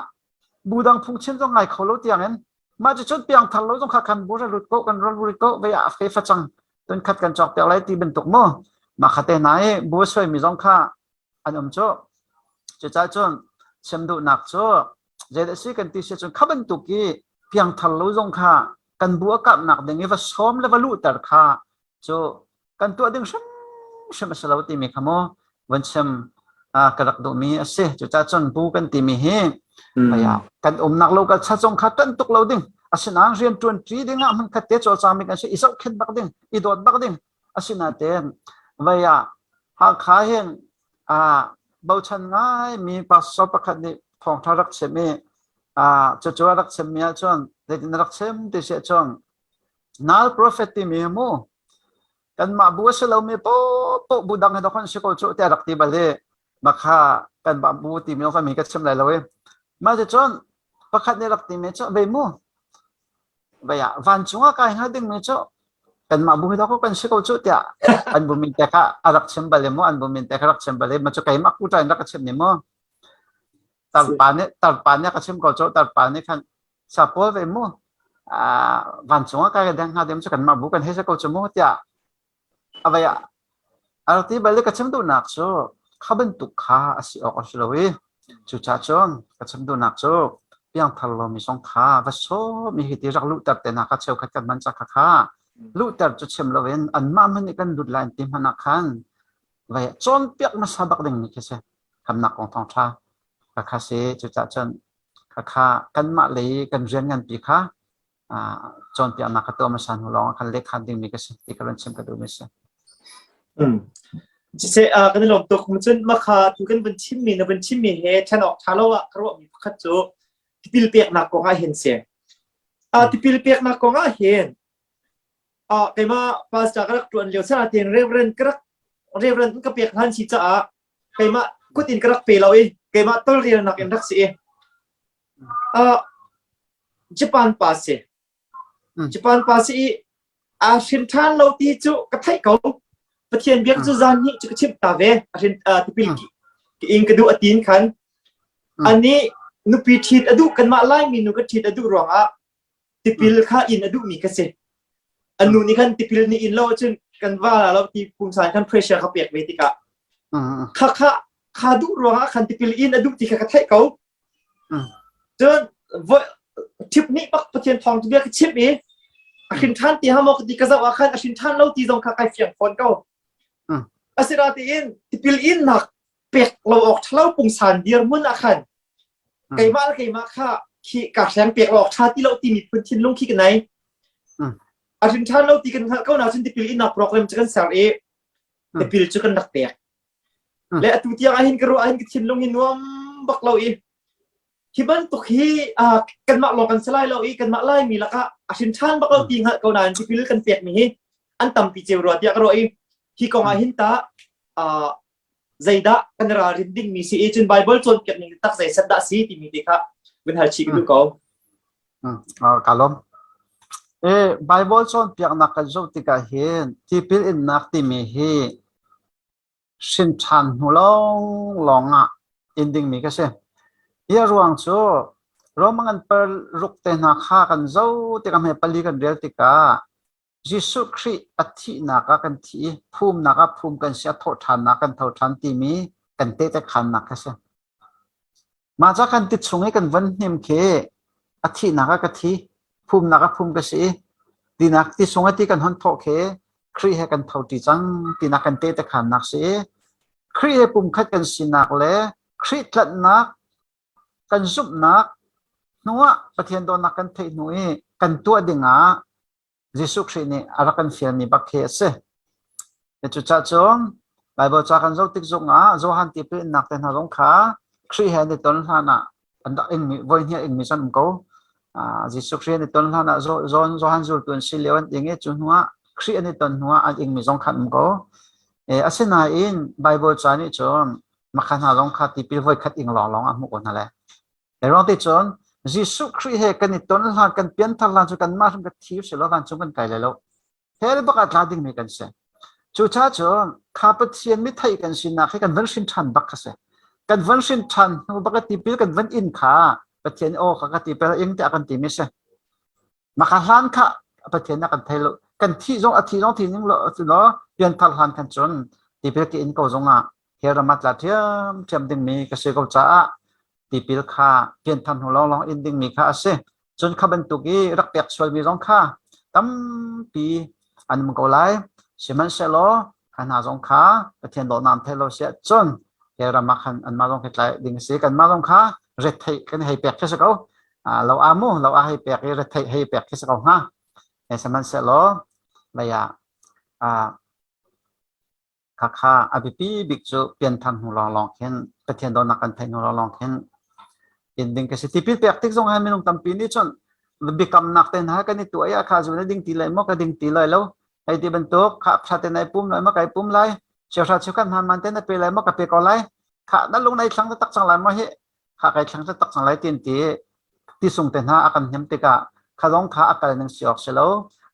bu dang phungchim zong ngai kho lo tiangin mah cu cun piangthar lo zong kha kan bu ra lut ko kan ral lut ko vei ah fe facang tun khat kan cawk piak lai ti bantuk mu mah kha te hna i bu suai mi zong kha an um cu cucaah cun chim duhnak cu zeidah si kan ti si cun kha bantuk i piangthar lo zong kha kan bu a karhnak ding i va sawm le va luhter kha cu kan tuah ding hrimhrim a si lo timi kha mu van chim ka rak duhmi a si cucaah cun bu kan timi hi kan umnak local cha zong kha ṭanh tuk lo ding asinain rian ṭuan ṭi ding ah hmun khat te cawlcang mi kan si i zohkhenh bak ding i dawt bak ding asinain vei ah Hakha hin bochan ngai mi pastor pakhat nih thawngṭha rak chim i cucu a rak chimmi ahcun zeitin a rak chim ti si ahcun nal prophet timi mu kanmah bu a si lomi paohpaoh bu dang he dok si ko cu tiah rak ti bal i makha kanmah bu timi zong mi ka chim lai lo i mah cun pakhat nih rak timi cu ve mu vei ah vancung ah kai hnga dingmi cu kanmah bu hi dok kan si ko cu tiah an bu min te kha a rak chim bal i mu an bu min te kha rak chim bal i ma cu keimah kuṭa in rak ka chim ni mu tarpa nih tarpa nih ka chim ko cu tarpa nih khan sapawl ve mu vancung ah kai deng hnga ding cu kanmah bu kan hei si ko cu mu tiah a vei ah a rak ti bal i ka chim duhnak cu kha bantuk kha a si awk a si lo i cucaah cun ka chim duhnak cu piangthar lomi zong kha va sawm i hiti rak luhter te hna kha cheukhat kan hman cak kha kha luhter cu chim loin anmah hmanh nih kan lut lai an ti hmanh ah khan vai cawnpiak hmasa bak dingmi khi si khamnak kong thawngṭha kha kha si cucaah cun khakha kanmah lei kan rian nganpi kha cawnpiaknak ka tuah hmasa hnu lawng ah khan lehkhan dingmi ka si ti ka run chim ka duhmi si. Siseh kan i lawm tuk cun makha tu kan vun chimmi na vun chimmi he ṭhen awk ṭha lo ah ka ruahmi pakhat cu tipil peknak kong ah hin si. Tipil peknak kong ah hin keimah pastor ka rak ṭuan lio sa tein reverend ka rak. Reverend ka pek hlan si caah keimah kut in ka rak pe lo i keimah tolrelnak in rak si i uh, Japan pa si. Japan pa si i a hrin ṭhan lo ti cu ka theih ko. Pathian biak cu zan hnih cu ka chimh ta ve. A hrin tipil ki in ka duh a tin khan. Ani nupi ṭhit a duh kanmah Laimi nu ka ṭhit a duh ruangah tipil kha in a duhmi ka si. An nu nih khan tipil nih in lo ahcun kan va la lo ti pumsan khan pressure ka pek ve tikah kha kha kha duh ruangah khan tipil in a duh ti kha ka theih ko. Cun ṭhip nih bak Pathian thawng tu bia ka chimh i a hrin ṭhan ti ha maw ka ti ka zoh ah khan a hrin ṭhan lo ti zong kha kai fiang fawn ko. Asinain tipil innak pek lo awk ṭhalo pungsan dirhmun ah khan keimah le keimah kha khi ka hreng pek lo awk ṭha ti lo timi phun thinlung khi ka nei. A hrin ṭhan lo ti kan hngalh ko na cun tipil innak program cu kan ser i tipil cu kan rak pek. Le atu tiang ah hin ka ruah ah hin ka thinlung hi nuam bak lo i hi bantuk hi kanmah lawng kan si lai lo i kanmah Laimi lakah a hrin ṭhan bak lo ti hngalh ko nain tipil kan pekmi hi an tampi cio rua tiah ka ruah i hi kong ah hin tah zeidah kan ralrin dingmi si i cun Bible cawnpiak ning tak zei set dah si timi te kha vun hal chih ka duh ko. Ka lawm. E Bible cawnpiaknak kan zoh tikah hin tipil innak timi hi hrin ṭhan hnu lawnglawng ah in dingmi ka si. Hi a ruang cu Rome ngan per ruk te hna kha kan zoh tikah hme pali kan rel tikah Jesuh Khrih a thihnak ah kan thi i phumnak ah phum kan si, a thawhṭhannak kan tho ṭhan timi kan tehte khannak kha si. Mah ca kan ti chung i kan von hnim khi a thihnak ah ka thi, phumnak ah phum ka si i tinak ti sung i ti kan hon thawh khi Khrih he kan tho ṭi cang tinak kan tehte khannak si i Khrih he pumkhat kan sinak le Khrih tlanhnak kan zumhnak hnuah Pathian dawtnak kan theih hnu i kan tuah dingah Jesuh Khrih nih a rak kan fialmi bak khi a si. Cucaah cun Baibal ca kan zoh tik zongah Johan tipil innak te hna zong kha Khrih he an i ton hlan ah an rak ingmi voi hnih a ingmi cu an um ko. Jesuh Khrih an i ton hlan ah Johan zultu an si lio an ing i cu hnuah Khrih an i ton hnuah an ingmi zong kha an um ko. Asinain Baibal ca nih cun makha hna zong kha tipil voi khat ing lawnglawng ah hmuh ko hna le. Ruang te cun Jesuh Khrih he kan i ton hlan kan pianthar hlan cu kanmah hrim ka thi si lo vancung kan kai lai lo. Hell bak ah tla dingmi kan si. Cucaah cun kha Pathian mi theih kan sinak hi kan van hrin ṭhan bak kha si. Kan van hrin ṭhan hnu bak tipil kan van in kha Pathian aw kha ka tipil ing tiah kan timi si. Maka hlan kha Pathian na kan thei lo. Kan thi zong a thi zong thi ning lo law pianthar hlan khan cun tipil ki in ko zong ah hell ram ah tla ṭhiamṭhiam dingmi ka si ko caah tipil kha pianthar hnu lawnglawng in dingmi kha a si. Cun kha bantuk i rak pek sualmi zong kha tampi an um ko lai. Sihmanhsehlaw kha hna zong kha Pathian dawtnak an theih lo si ahcun hell ram ah khan anmah zong khi tlai ding a si. Kanmah zong kha retheih kan hei pek khi si ko. Lo a mu lo a hei pek i retheih hei pek khi si ko hnga. Sihmanhsehlaw lei ah Khakha a biapi bik cu pianthar hnu lawnglawng khin Pathian dawtnak kan theih hnu lawnglawng khin in ding ka si. Tipil pek tik zong ah minung tampi nih cun biakamnak te hna kan i tuah i a kha zu na ding ti lai maw ka ding ti lai lo hei ti bantuk kha phra te nai pum lai maw kai pum lai cheuhra cheukhat hman man te na pe lai maw ka pe ko lai kha na lung nai thlang tak cang lai maw hi kha kai thlang tak cang lai tin ti ti sung te hna a kan hnem tikah kha zong kha a kal ning si awk si lo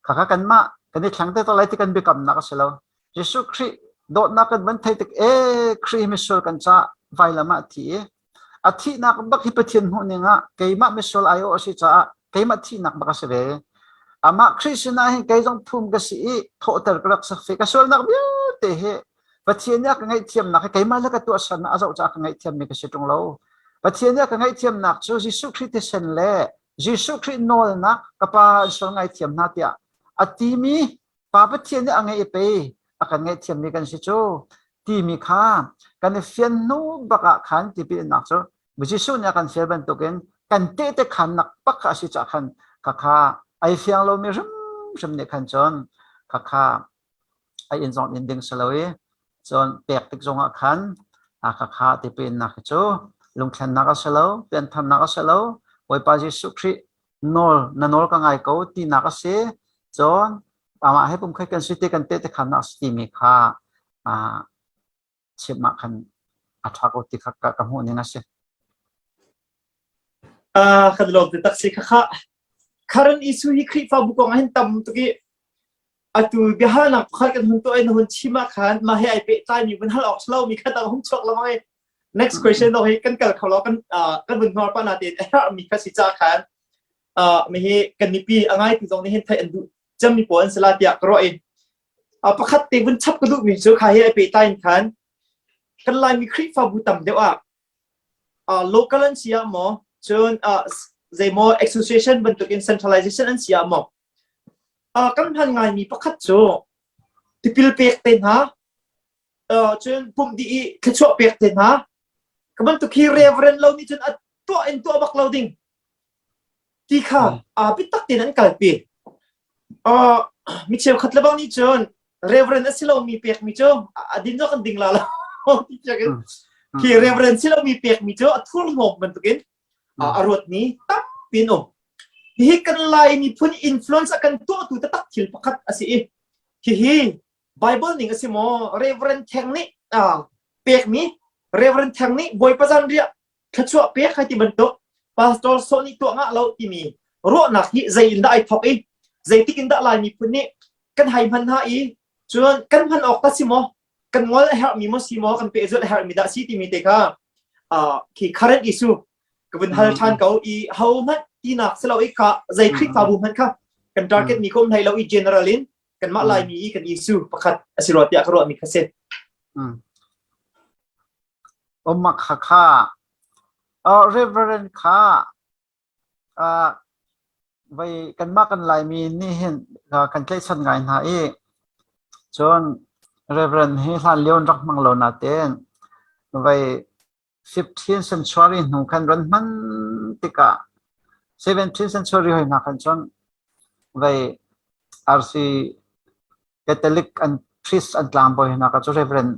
kha kha kanmah kan i thlang te to lai ti kan biakamnak a si lo Jesuh Khrih dawtnak kan van thei tik e Khrih misual kan ca vailam ah thi i a thihnak bak hi Pathian hmuh ning ah keimah misual ai awh a si caah keimah thihnak bak a si ve amah Khrih sinah hin kei zong phum ka si i thawhter ka rak sak fe ka sualnak vialte hi Pathian nih a ka ngaihthiamnak hi keimah le ka tuahsernak a zoh caah ka ngaihthiammi ka si ṭung lo. Pathian nih a ka ngaihthiamnak cu Jesuh Khrih thisen le Jesuh Khrih nawlnak ka Pa an sual ngaithiam hna tiah a timi Pa Pathian nih a ngeih i pei a kan ngaihthiammi kan si cu timi kha kan i fian hnu bak ah khan tipil innak cu Jesuh nih a kan fial bantukin kan tehte khannak bak kha a si caah khan khakha ai fiang lomi hrimhrim nih khan cun khakha a inn zong in ding si lo i cun pek tik zongah khan khakha tipinnak hi cu lungthlennak a si lo piantharnak a si lo Bawipa Jesuh Khrih nawl na nawl ka ngai ko tinak a si cun amah he pumkhat kan si ti kan tehte khannak a si timi kha. chim ah khan a ṭha ko ti kha ka hmuh ning a si. Kan lawm te tak si kha current issue hi Khrihfabu kong ah hin tam tuk i atu biahalnak pakhat kan hun tuah i na hun chim ah khan mah he ai pehtlaimi vun hal awk lo mi kha dang hung chuak lengmang i next question dong hi kan kal kho lo kan kan vun hnuar pa na tein a herhmi kha si ca khan mi hi kan mipi a ngai tu zong nih hin theih an duh cemmi pawl an si la tiah ka ruah i pakhat te vun chap ka duhmi cu kha hi ai pehtlai in khan kan Laimi Khrihfabu tam deuh ah local an si ah maw cun zeimaw association bantukin centralization an si ah maw kan hman ngaimi pakhat cu tipil pek te hna cun pumh dih i thluachuah pek te hna ka bantuk hi reverend lo nih cun a tuah in tuah bak lo ding ti kha biatak tein an kalpi. Mi cheukhat le bang nih cun reverend a si lomi pekmi cu a din cu kan ding la lo ti tiang khi reverend si lomi pekmi cu a thurhnawm bantukin a ruatmi tampi an um. Hihi kan Lai miphun influence a kan tuahtu taktak thil pakhat a si i hihi Bible ning a si maw Reverend Theng nih pekmi Reverend Theng nih Bawipa zanriah thluachuah pek hai ti bantuk pastor sawh nih tuah ngah lo timi ruahnak hi zei in dah ai thok i zeitik in dah Lai miphun nih kan hai hman hna i cun kan hman awk ta si maw kan ngol a herhmi maw si maw kan pehzulh a herhmi dah si timi te kha khi current issue ka vun hal ṭhan ko i ho hmanh tinak si lo i kha zei Khrihfabu hmanh kha kan target mi ko hlei lo i general in kanmah Laimi i kan issue pakhat a si rua tiah ka ruahmi kha si. Umma kha kha Reverend kha vai kanmah kan Laimi nih hin kan tlaihchan ngai hna i cun Reverend hi hlan lio in rak hmang lo natein vai 15th century hnu khan ron hman tikah 17th century hoi hna khan cun vai RC Catholic an priest an tlangbawi hna kha cu Reverend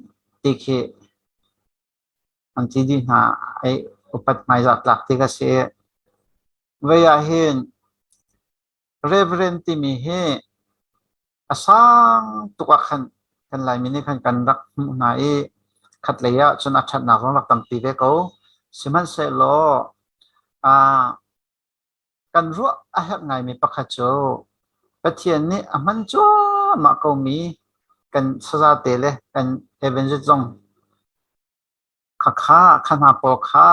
ti khi an ti dih hna i upat hmaizah tlak ti ka si. Vei ah hin Reverend timi hi a sang tuk ah khan kan Laimi nih khan kan rak hmuh hna i khatlei ah cun a ṭhatnak zong rak tampi ve ko. Sihmanhsehlaw aa Kan ruah a herh ngaimi pakhat cu Pathian nih a hman cuahmah komi kan sazate le kan evangelist zong khakha kha hna pawl kha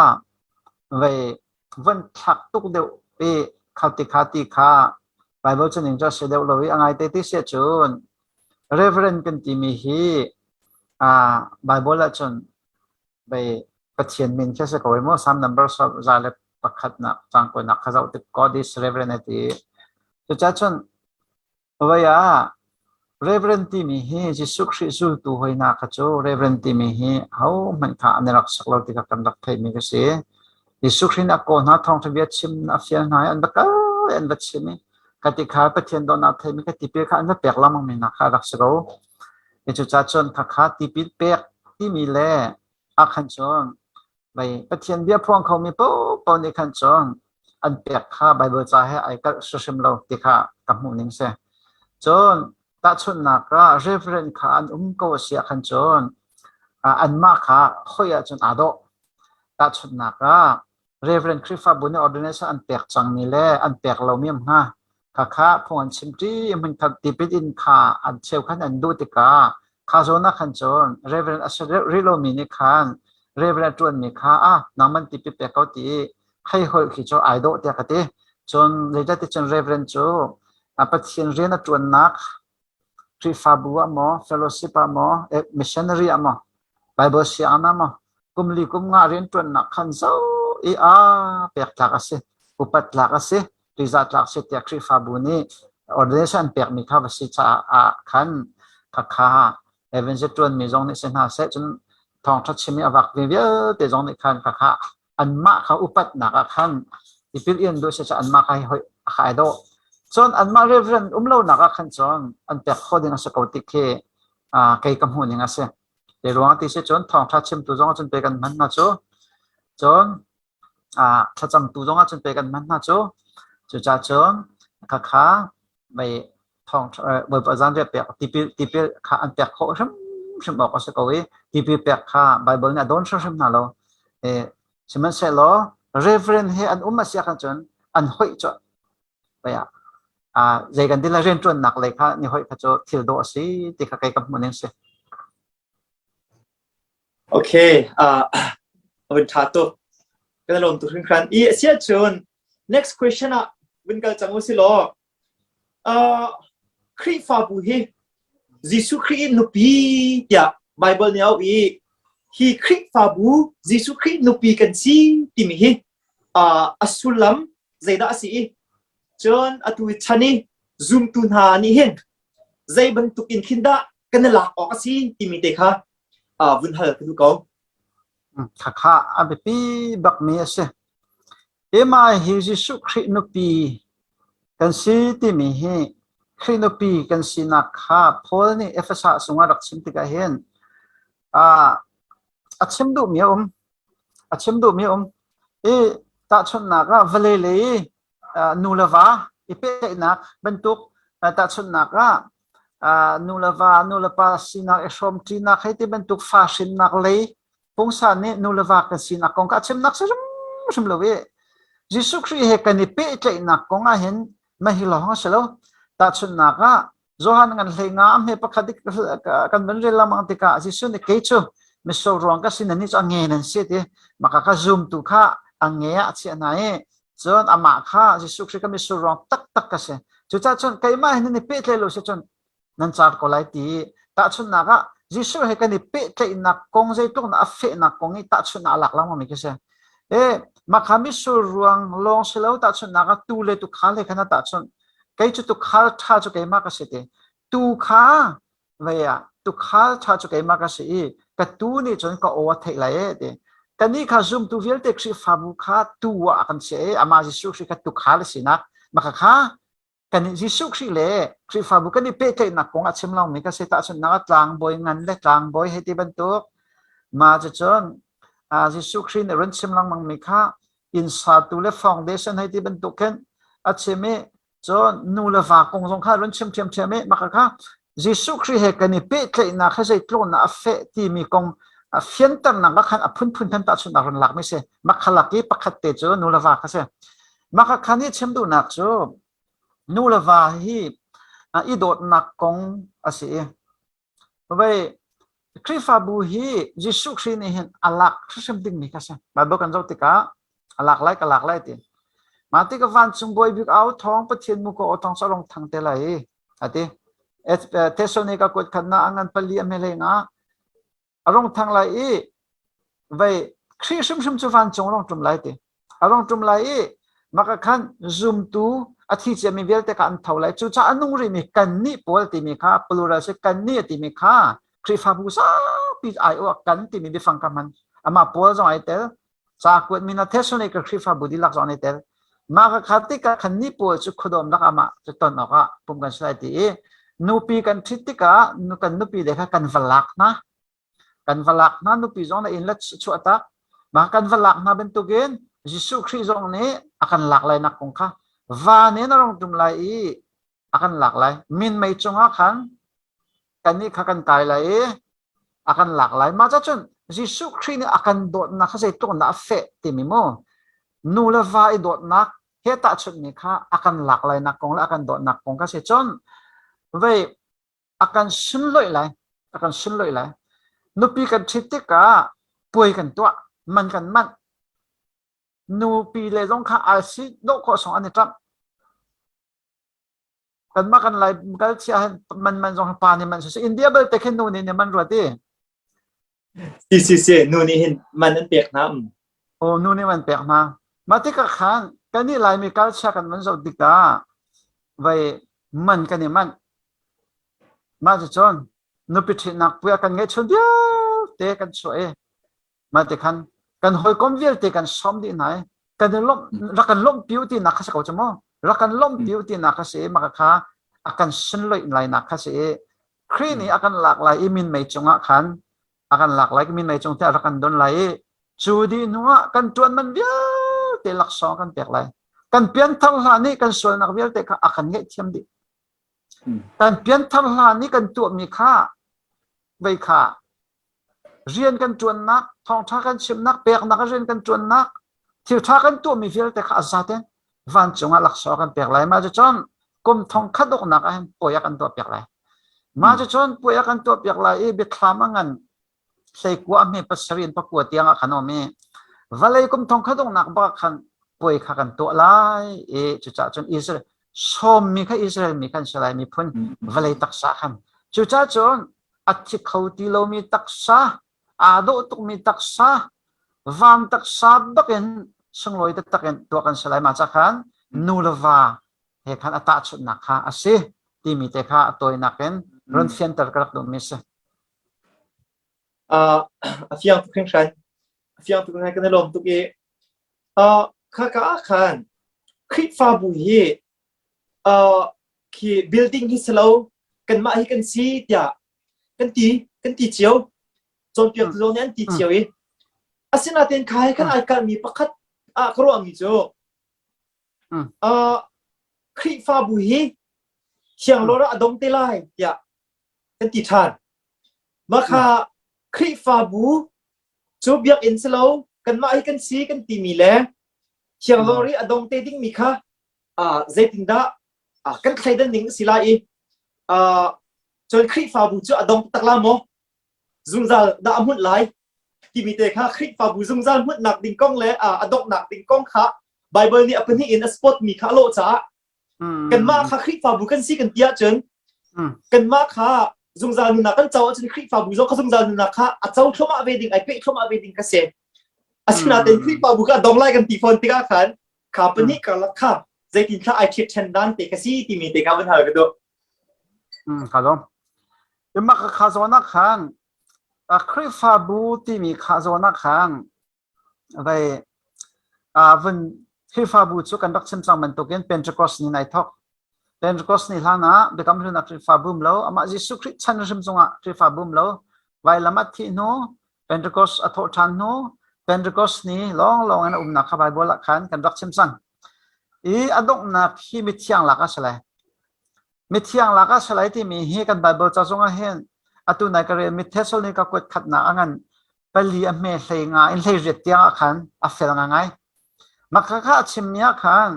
vei von thlak tuk deuh i khati kha ti kha Bible caning cu a si deuh lo i a ngaite ti si ahcun Reverend kan timi hi Bible ahcun Bei Pathian min khi a si ko i maw Psalm number 101 nak caang kuanak kha zoh tik God is reverend a ti. Cucaah cun vei ah reverend timi hi Jesuh Khrih zultu hoi hna kha cu reverend timi hi hohmanh kha an i rak sak lo ti kha kan rak theihmi ka si. Jesuh Khrih nih a kawl hna thawngṭha bia chim a fial hna i an va kal i an va chim i ka ti kha Pathian dawtnak theimi ka tipil kha an va pek lengmang mi hna kha a rak si ko. Cucaah cun khakha tipil pek timi le ah khan cun mei Pathian bia phuang khomi paohpaoh nih khan cun an pek kha Baibal ca he ai kalh hrimhrim lo ti kha ka hmuh ning si. Cun tahchunhnak ah reverend kha an um ko a si ah khan cun anmah kha hoi ahcun aa dawh. Tahchunhnak ah Reverend Khrihfabu nih ordination an pek cangmi le an pek lomi um hnga. Khakha phung an chimṭi hmunkhat tipil in kha an cheukhat an duh tikah kha zawn ah khan cun Reverend a si rih lomi nih khan Reverend a ṭuanmi kha ah nangman tipil pek ko ti i hei holh khi cu ai dawh tiah ka ti. Cun zeicahti cun Reverend cu Pathian rian a ṭuannak Khrihfabu ah maw, fellowship ah maw, missionary ah maw, Bible sianginn ah maw, kum li kum nga rianṭuannak khan zo i a pek tlak a si, upat tlak a si, ṭihzah tlak si tiah Khrihfabu nih ordination an pekmi kha va si caah ah khan khakha evangelist ṭuanmi zong nih si hna seh, cun thawngṭha chim i a vak mi vialte zong nih khan khakha anmah kha upatnak ah khan tipil in duh si cu anmah kha hoi a ai dawh. Cun anmah reverend um lonak ah khan cun an pek khawh ding a si ko ti khi kei ka hmuh ning a si. Te ruang ti si cun thawngṭha chimtu zong ah cun pe kan hman hna cu. Cun thlacamtu zong ah cun pe kan hman hna cu. Cucaah cun khakha mei thawng Bawipa zanriah pek tipil tipil kha an pek khawh hrimhrim. hrimhrim awk a si ko i tipil pek kha Bible nih a dawn hrimhrim hna lo. Sihmanhsehlaw reverend he an um a si ahcun an hoih cu zei kan ti lai rianṭuannak lei kha ni hoih kha cu thil dawh a si ti kha kei ka hmuh ning si. Okay, vun ṭha tuk. Kan lawm tuk hringhran. I a si ahcun next question ah vun kal cang u si law Khrihfabu hi Jesuh Khrih i nupi tiah Baibal nih a auh i hi Khrihfabu Jesuh Khrih nupi kan si timi hi a sullam zeidah a si i cun atu chan i zumtu hna nih hin zei bantuk in khin dah kan i lak awk a si timi te kha vun hal ka duh ko. Khakha a biapi bakmi a si. Emma hi Jesuh Khrih nupi kan si timi hi Khrih nupi kan sinak kha Paul nih Efesa sungah rak chim tikah hin a chim duhmi a um. A chim duhmi a um. I tahchunhnak ah vawlei lei nu le va i pehtlaihnak bantuk tahchunhnak ah nu le va nu le pa sinak i hrawmṭinak hei ti bantuk fa hrinnak lei pungsan nih nu le va kan sinak kong kha a chimnak si hrimhrim lo i Jesuh Khrih he kan i pehtlaihnak kong ah hin mah hi lawng a si lo. Tahchunhnak ah Johan ngan hlei nga hme pakhat kan van rel lengmang tikah Jesuh nih kei cu mitsur ruang ka si nan nih cu a nge nan si ti maka ka zumtu kha a nge ah a chiah hna i cun amah kha Jesuh Khrih ka mitsur ruang taktak ka si. Cucaah cun keimah he nan i pehtlaih lo si cun nan car ko lai ti tahchunhnak ah Jesuh he kan i pehtlaihnak kong zeitluk na a fehnak kong i tahchunhnak a lak lengmang mi khi si. E makha mitsur ruang lawng si lo tahchunhnak ah tu le tukhal he khan a tahchunh. Kei cu tukhal ṭha cu keimah ka si ti. Tu kha vei ah tukhal ṭha cu keimah ka si i ka tuu nih cun ka aw a theih lai e ti. Kannih kha zumtu vialte Khrihfabu kha tuu ah a kan chiah i amah Jesuh Khrih kha tukhal a sinak maka kha kan Jesuh Khrih le Khrihfabu kan i pehtlaihnak kong a chim lawngmi ka si tahchunhnak ah tlangbawi ngan le tlangbawi hei ti bantuk ma cucun Jesuh Khrih nih run chim lengmangmi kha inn satu le foundation hei ti bantuk khin a chim i cun nu le va kong zong kha run chim ṭhiamṭhiam i maka kha Jesuh Khrih he kan i pehtlaihnak he zeitluk na a feh timi kong a fianternak ah khan a phunphun khan tahchunhnak run lakmi si. Makhalak i pakhat te cu nu le va kha si. Maka khan i chim duhnak cu nu le va hi i dawtnak kong a si i vei Khrihfabu hi Jesuh Khrih nih hin a lak hrimhrim dingmi kha si. Bible kan zoh tikah a lak lai ka lak lai ti. Mah tikah vancung bawi bik au thawng Pathian muko aw thawng cu a rung thang te lai i a ti. Thesalonika kuat khatnak a ngan pali a hme nga a rung thang lai i vei Khrih hrimhrim cu vancung a rung ṭum lai ti. A rung ṭum lai i maka khan zumtu a thi ciami vialte kha an tho lai. Cucaah a nung rihmi kannih pawl timi kha plural si kannih a timi kha Khrihfabu zapi aiawh kan timi biafang ka hman. Amah Paul zong ai tel. Ca kuatmi na Thessalonica Khrihfabu dihlak zong an i tel. Mah ka kha tikah khan ni pawl cu khuadawm lak amah cu ton awkah pum kan si lai ti i nupi kan ṭhit tikah kan nupi le kha kan va lak hna. Kan va lak hna nupi zong na inn le chuah tak. Mah kan va lak hna bantukin Jesuh Khrih zong nih a kan lak lai nak kong kha van in a rung ṭum lai i a kan lak lai. Minmei cungah khan kannih kha kan kai lai i a kan lak lai. Mah cun Jesuh Khrih nih a kan dawtnak kha zeitluk in dah a feh timi mu nu le va i dawtnak he tahchunhmi kha a kan lak lainak kong le a kan dawtnak kong kha si cun vei a kan sunlawih lai a kan sunlawih lai nupi kan ṭhit tikah puai kan tuah man kan manh nupi le zong kha alsi dawh khawh song an i ṭamh Kanmah kan lai kal chia hin man man zong pa nih man si India belte khin nu nih man ruat i. Si si si nu nih hin man an pek hna. Oh nu nih man pek hna. Mah tikah khan kan nih Laimi culture kan van zoh tikah vai man kan i manh. Mah cucun nupi ṭhitnak puai kan ngeihchun vialte kan chuah i Mah ti khan kan hawikom vialte kan sawm dih hna i kan i lawmh rak kan lawmhpi u tinak kha si ko cu mu. Rak kan lawmhpi u tinak kha si i mah kha a kan sunloih lainak kha si i Khrih nih a kan lak lai i minmei cungah khan a kan lak lai minmei cung te a rak kan don lai i cu dih hnu ah kan ṭuan man vialte laksawng kan pek lai. Kan pianthar hlan i kan sualnak vialte kha a kan ngaihthiam dih. Kan pianthar hlan i kan tuahmi kha. vei kha rian kan ṭuannak, thawngṭha kan chimnak, peknak rian kan ṭuannak, thilṭha kan tuahmi vialte kha a zaten vancung ah laksawng kan pek lai. Mah cucun kum thong khat uknak ah hin puai a kan tuahpiak lai. Mah cucun puai a kan tuahpiak lai i biathlam a ngan hleikua a hme pasarih in pakua tiang ah khan um i vawlei kum thong khat uknak bak khan puai kha kan tuah lai i cucaah cun Israel sawmmi kha Israel mi khan si lai miphun vawlei taksa khan cucaah cun a thi kho ti lomi taksa aa dawh tukmi taksa van taksa bakin sunglawi taktak in tuah kan si lai ma ca khan nu le va he khan a tahchunhnak kha a si timi te kha a tawinak in run fianter ka rak duhmi si. A fiang tuk hringhran. A fiang tuk hringhran kan i lawm tuk i khaka ah khan Khrihfabu hi khi building hi si lo kanmah hi kan si tiah kan ti kan ti cio cawnpiaktu zong nih an ti cio i asinain kha he khan ai kalhmi pakhat ah ka ruahmi cu Khrihfabu hi thianglawr ah a dong te lai tiah kan ti ṭhan. Mah kha Khrihfabu cu biakinn si lo kanmah hi kan si kan timi le thianglawr i a dong te dingmi kha zeitindah kan thleidan ning a si lai i cun Khrihfabu cu a dong tak la maw zungzal dah a hmunh lai timi te kha Khrihfabu zungzal hmunhnak ding kong le a donghnak ding kong kha Bible nih a pahnih in a spot mi kha a lawh caah kanmah kha Khrihfabu kan si kan ti ahcun kanmah kha zungzal nunnak kan co ahcun Khrihfabu zong kha zungzal nunnak kha a co thluahmah ve ding ai peh thluahmah ve ding ka si. Asinain Khrihfabu kha dong lai kan ti fawn tikah khan kha pahnih karlak kha zeitin thla ai ṭhiat ṭhen dan te ka si timi te kha van hal ka duh. Ka lawm. Mah kha zawn ah khan Khrihfabu timi kha zawn ah khan vei vun Khrihfabu cu kan rak chim cang bantukin Pentecost ni nai thawk. Pentecost ni hlan ah Biakam Hlun ah Khrihfabu um lo, amah Jesuh Khrih chan hrim zongah Khrihfabu um lo. Vailam a thih hnu, Pentecost a thawh ṭhan hnu, Pentecost ni lawnglawng in a umnak kha Baibal ah khan kan rak chim cang. I a donghnak hi mithiang lak a si lai. Mithiang lak ah salai timi hi kan Baibal ca zongah hin atu nai ka rel mi Thessalonika kuat khatnak a ngan pali a hme hlei nga in hlei riat tiang ah khan a fel ngai. Mah kha kha a chimmi ah khan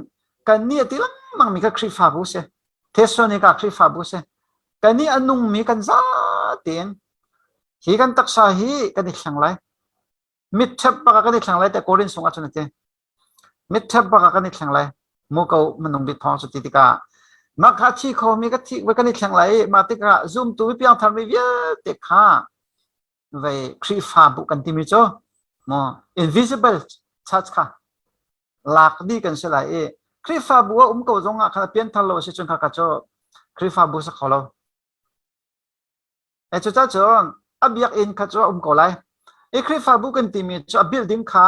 kannih a ti lengmang mi kha Khrihfabu si. Thessalonika Khrihfabu si. Kannih a nungmi kan za tein hi kan taksa hi kan i thleng lai. Mitṭhep bak ah kan i thleng lai tiah Korin sung ah cun a ti. Mitṭhep bak ah kan i thleng lai. Mu ko minung bit thawng cu ti tikah mah kha thi khomi ka thi kan i thleng lai i mah tikah zumtu mi piangthar mi vialte kha vei Khrihfabu kan timi cu maw invisible church kha lak dih kan si lai i Khrihfabu a um ko zong ah khan a pianthar lo a si cun kha ka cu Khrihfabu si kho lo. Cucacun a biakinn kha cu a um ko lai. I Khrihfabu kan timi cu a building kha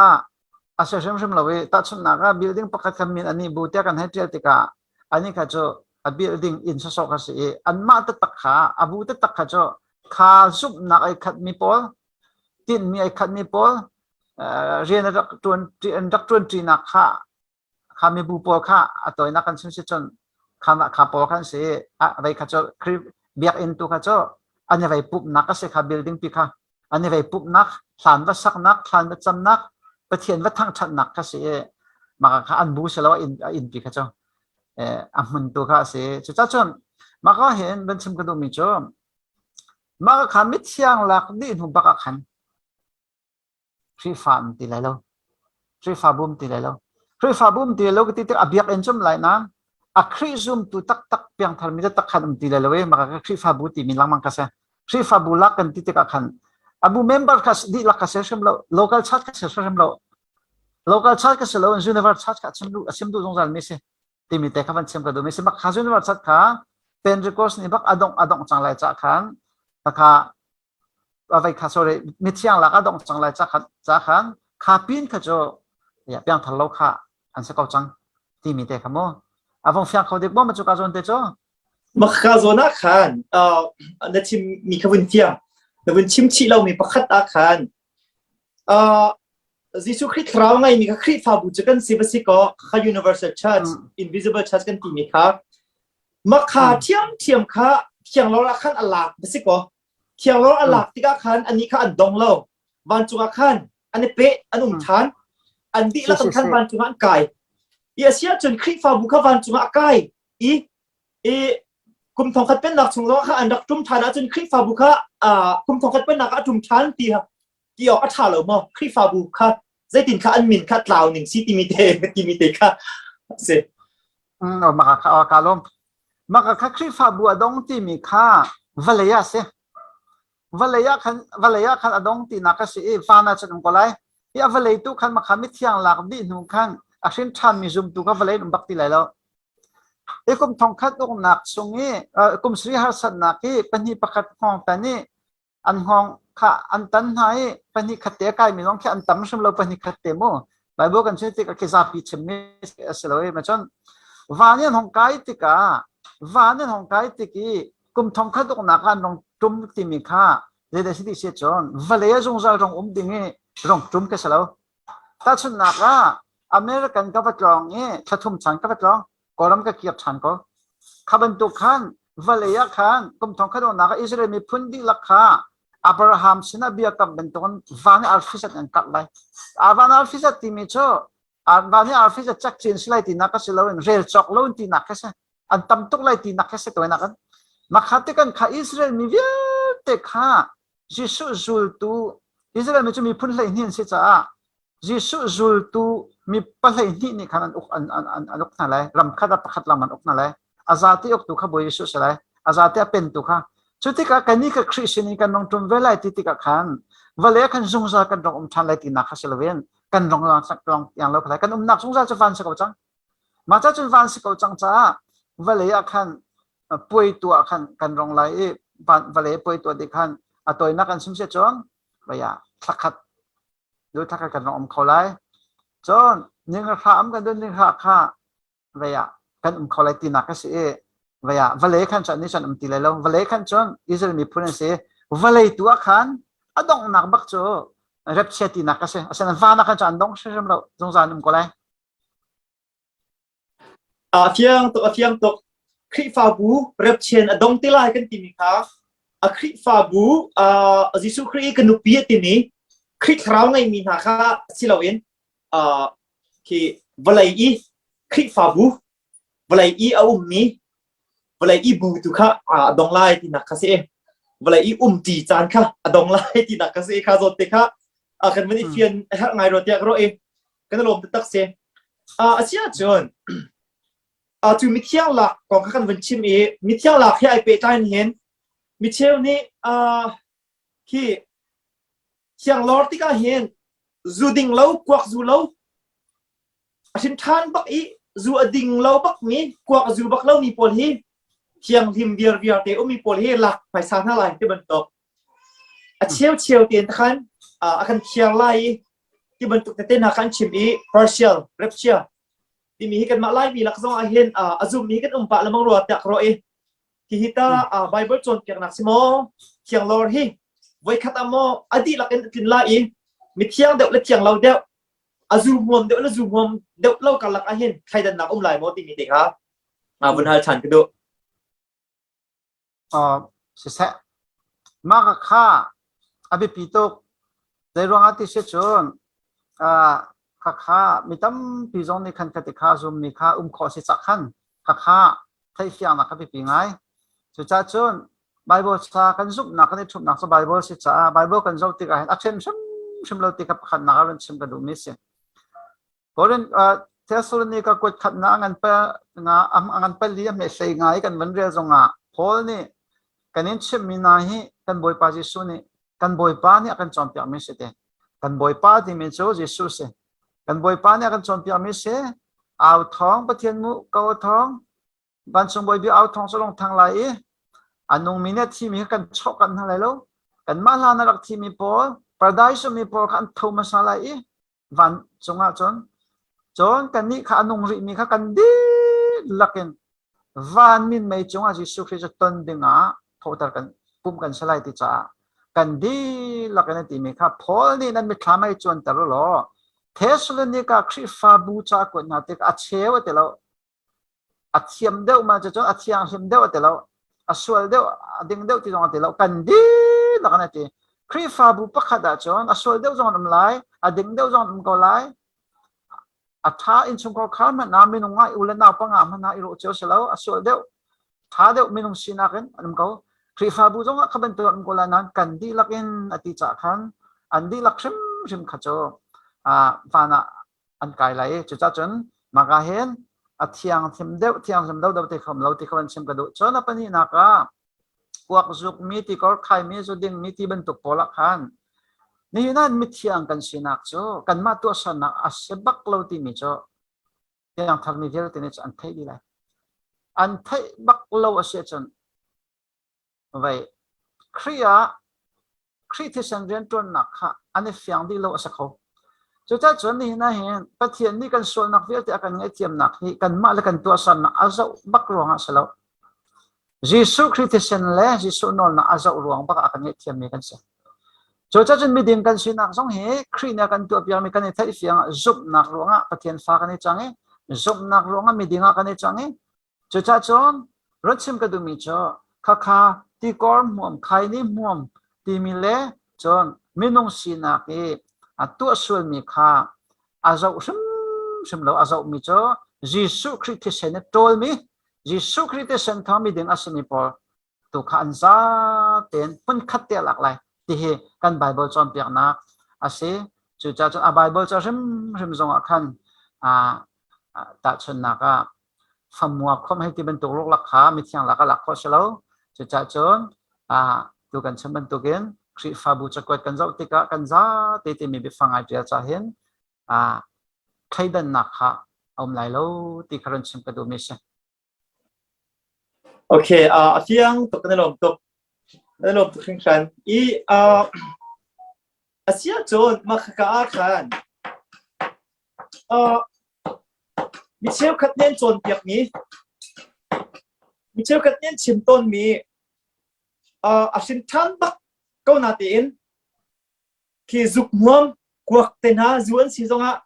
a si hrimhrim lo i tahchunhnak ah building pakhat kha min an i bu tiah kan hei ṭial tikah anih kha cu a building inn sawsawh kha si i anmah taktak kha a bu taktak kha cu kha zumhnak ai khatmi pawl tinhmi ai khatmi pawl rian a rak ṭuan an rak ṭuanṭinak kha kha mibu pawl kha a tawinak kan chim si cun kha kha pawl khan si a vei kha cu biakinn tu kha cu an i vei pumhnak a si kha building pi kha an i vei pumhnak hlan va saknak thlan va camnak pathian va thangṭhatnak kha si i mah kha an bu si lo a inn pi kha cu a hmun tu kha a si cucah cun mah ka hin van chim ka duhmi cu mah kha mithiang lak dih hnu bak ah khan Khrihfa um ti lai lo. Khrihfabu um ti lai lo. Khrihfabu um ti lai lo ka ti tik a biakinn cum lai na a Khrih zumtu taktak piangthar mi taktak khan um ti lai lo e maka ka Khrihfabu timi lengmang ka se. Khrihfabu lak kan ti tikah khan abu member kha dihlak ka se hrim lo local church ka se hrim lo local church ka se lo universe church ka chim du asim du zungzal mi si timi te kha van chim ka du mi si mak kha universe church kha Pentecost ni bak adong adong cang lai cha khan takha vai kha sorry mithiang lak a dong cang lai ca ca khan kha pin kha cu ya piangthar lo kha an si ko cang timi te kha mu a vong fiang kho dik bo ma chu ka zawn te cu ma ka zawn ah khan na chim mi kha vun fiang na vun chim chih lo mi pakhat ah khan Jesuh Khrih thlarau ngai mi kha Khrihfabu cu kan si va si ko kha Universal Church Invisible Church kan ti mi kha makha thiam thiam kha thiang lo ah khan a lak va si ko. Thianglawr a lak tikah khan anih kha an dong lo. Vancung ah khan an i peh, an um ṭhan. An dihlak in khan vancung ah an kai. I a si ahcun Khrihfabu kha vancung ah a kai i i kum thongkhat pennak chung zong kha an rak ṭum ṭhan ahcun Khrihfabu kha kum thongkhat pennak ah a ṭum ṭhan ti ti awk a ṭha lo maw? Khrihfabu kha zeitin kha an min kha tlau ning si timi te timi te kha si. Maka kha ka lawm. Maka kha Khrihfabu a dong timi kha vawlei ah si. Vawlei ah khan vawlei ah khan a dong tinak a si i van ah cun um ko lai. Hi a vawlei tu khan makha mithiang lak dih hnu khan a hrin ṭhanmi zumtu kha vawlei in um bak ti lai lo. Hi kum thongkhat uknak chung i kum sri harsatnak hi pahnih pakhat hngawng tan i an hngawng kha an tan hna i pahnih khat te a kaimi zong khi an tam hrim lo pahnih khat te mu Bible kan chim tikah khi zapi chimmi a si lo i ma cun van in hong kai tikah van in hong kai tik i kum thong khat uknak ah an rong tum timi kha zeidah si ti si cun vawlei a zungzal rong um ding i rong tum ka si lo tahchunhnak ah American ka va tlawng i thla thum chan ka va tlawng Kawlram ka kir ṭhan ko. Kha bantuk khan vawlei ah khan kum thong khat nak ah Israel miphun dihlak kha Abraham sinah biakam bantukin van i arfi zat an karh lai. Van arfi zat timi cu van i arfi zat cak cin si lai tinak a si loin rel cawk lo tinak kha si. An tam tuk lai tinak kha si tawinak an. Makha tikan kha Israel mi vialte kha Jesuh zultu Israel mi cu miphun 12 an si caah Jesuh zultu mi 12 nih khan an uk an, an, an, an uk hna lai. Ram khat ah pakhat lam an uk hna lai. A zate uktu kha Bawi Jesuh si lai. A zate a pentu kha. Cu tikah kannih kha Khrih sin in kan rong ṭum ve lai ti tikah khan vawlei ah khan zungzal kan rong um ṭhan lai tinak kha si loin kan rong rong tiang lo lai. Kan umnak zungzal cu van si ko cang. Mah ca cun van si ko cang caah vawlei ah khan puai tuah khan kan rong lai i vawlei puai tuah dih khan a tawinak kan sim sia cun vei ah thlakhat Lu thak kan rak um kho lai. Cun ninghra am kan dun ninghra kha vei ah kan um kho lai tinak a si i vei ah vawlei khan cun ni cun um ti lai lo. Vawlei khan cun Israel miphun an si. Vawlei tu ah khan a donghnak bak cu repchia tinak a si. Asinain van ah khan cun an dong hrimhrim lo. Zungzal an um ko lai. A fiang tuk, a fiang tuk. Khrihfabu repchian a dong ti lai kan timi kha a Khrihfabu uh, Jesuh Khrih i ka nupi a timi Khrih thlarau ngeimi hna kha si loin uh, khi vawlei i Khrihfabu vawlei i a ummi vawlei i bu tu kha a dong lai tinak kha si. Vawlei i um ti caan kha a dong lai tinak kha si. Kha zawt te kha a kan van i fian a herh ngai rua tiah ka ruah i kan i lawm taktak si. A si ahcun cu mithiang lak kong kha kan vun chim i mithiang lak hi ai pehtlai hin micheu nih khi thianglawr tikah hin zu ding lo kuak zu lo a hrin ṭhan bak i zu a ding lo bak mi kuak a zu bak lo mi pawl hi thianghlim viar viar te ummi pawl hi lak hmaisa hna lai ti bantuk a cheu cheu tein khan a kan thiar lai i ti bantuk tete hna kha an chim i partial rapture timi hi kanmah Laimi lak zong ah hin a zummi kan um pah lemang rua tiah ka ruah i hihi ta Bible cawnpiaknak si maw thianglawr hi voikhat ah maw a dihlak in a tlin lai i mithiang deuh le thiang lo deuh a zu hmuam deuh le zu hmuam deuh lo karlak ah hin thleidannak um lai maw timi te kha vun hal ṭhan ka duh. Siseh, mah kha a biapi tuk. Zeiruangah ti si cun khakha mi tampi zong nih khan khati kha zummi kha um khawh si cak khan khakha theihfiangnak kha biapi ngai. Cucaah cun Bible ca kan zumhnak kan i ṭhumhnak cu Bible si caah Bible kan zoh tikah hin a ṭhen hrimhrim lo ti kha pakhatnak ah run chim ka duhmi a si. Korin Thessalonica kuat khatnak a ngan pa nga a ngan pali a hme hlei nga i kan van rel zongah Paul nih kan in chimhmi hna hi kan Bawipa Jesuh nih kan Bawipa nih a kan cawnpiakmi si te. Kan Bawipa timi cu Jesuh si. Kan Bawipa nih a kan cawnpiakmi si. Au thawng Pathian mu ko thawng vancung bawi bia au thawng cu lung thang lai i a nungmi nih a thimi kha kan chawh kan hna lai lo. Kanmah hlan a rak thimi pawl paradise ummi pawl kha an tho hmasa lai i vancung ah cun cun kannih kha a nung rihmi kha kan dihlak in van minmei cungah Jesuh Khrih cu ton dingah thawhter kan pumh kan si lai ti caah kan dihlak in a timi kha Paul nih nan mitthlam ai cuanter u law Thessalonika Khrihfabu ca kuat hna tik a cheu a ti lo a thiam deuh ma cu cun a thianghlim deuh a ti lo a sual deuh a ding deuh ti zong a ti lo kan dihlak. Dihlak in a ti. Khrihfabu pakhat ahcun a sual deuh zong an um lai, a ding deuh zong an um ko lai. A ṭha innchungkhar khar hmanh ah minung ah u le nau panga hmanh ah i rawh cio si lo, a sual deuh, ṭha deuh minung sinak in an um ko. Khrihfabu zong ah kha bantuk an um ko lai nain kan dihlak in a ti caah khan an dihlak hrimhrim kha cu van ah an kai lai i cucaah cun maka hin a thiangthim deuh thianghlim deuh deuh ti kha um lo ti kha van chim ka duh. Cun a pahnihnak ah kuak zukmi tikor khaimi zu dingmi ti bantuk pawl ah khan nihin ah mithiang kan sinak cu kanmah tuahsernak a si bak lo timi cu piangtharmi vialte nih cun an theih dih lai. An theih bak lo a si ahcun Vei Khrih ah Khrih thisen rianṭuannak kha an i fiang dih lo a si kho. Cucaah cun nihin ah hin Pathian nih kan sualnak vialte a kan ngaihthiamnak hi kanmah le kan tuahsernak a zoh bak ruangah a si lo. Jesuh Khrih thisen le Jesuh nawlnak a zoh ruang bak ah a kan ngaihthiammi kan si. Cucaah cun miding kan sinak zong hi Khrih nih a kan tuahpiakmi kan i theihfiang ah zumhnak ruangah Pathian fa kan i cang i zumhnak ruangah miding ah kan i cang i Cucaah cun rat chim ka duhmi cu khakha tikor hmuam khaini hmuam timi le cun minung sinak i a tuah sualmi kha a zoh hrimhrim lo. A zohmi cu Jesuh Khrih thisen i ṭawlmi Jesuh Khrih thisen thawng miding a simi pawl tu kha an za tein hmunkhat te a lak lai ti hi kan Bible cawnpiaknak a si. Cucaah cun a Bible ca hrimhrim zongah khan tahchunhnak ah famua khom hei ti bantuk ruklak kha mithiang lak ah lak khawh si lo. Cucaah cun tu kan chim bantukin Khrihfabu cakuat kan zoh tikah kan zate timi biafang ai ṭial cah hin thleidannak kha a um lai lo ti kha run chim ka duhmi a si. Okay, a fiang tuk na lawm tuk. Na lawm tuk hringhran. I a si ahcun mah khaka ah khan mi cheukhat nih an cawnpiakmi, mi cheukhat nih an chim tawnmi a hrin ṭhan bak ko na tiin khi zuk hmuam kuak te hna zu an si zongah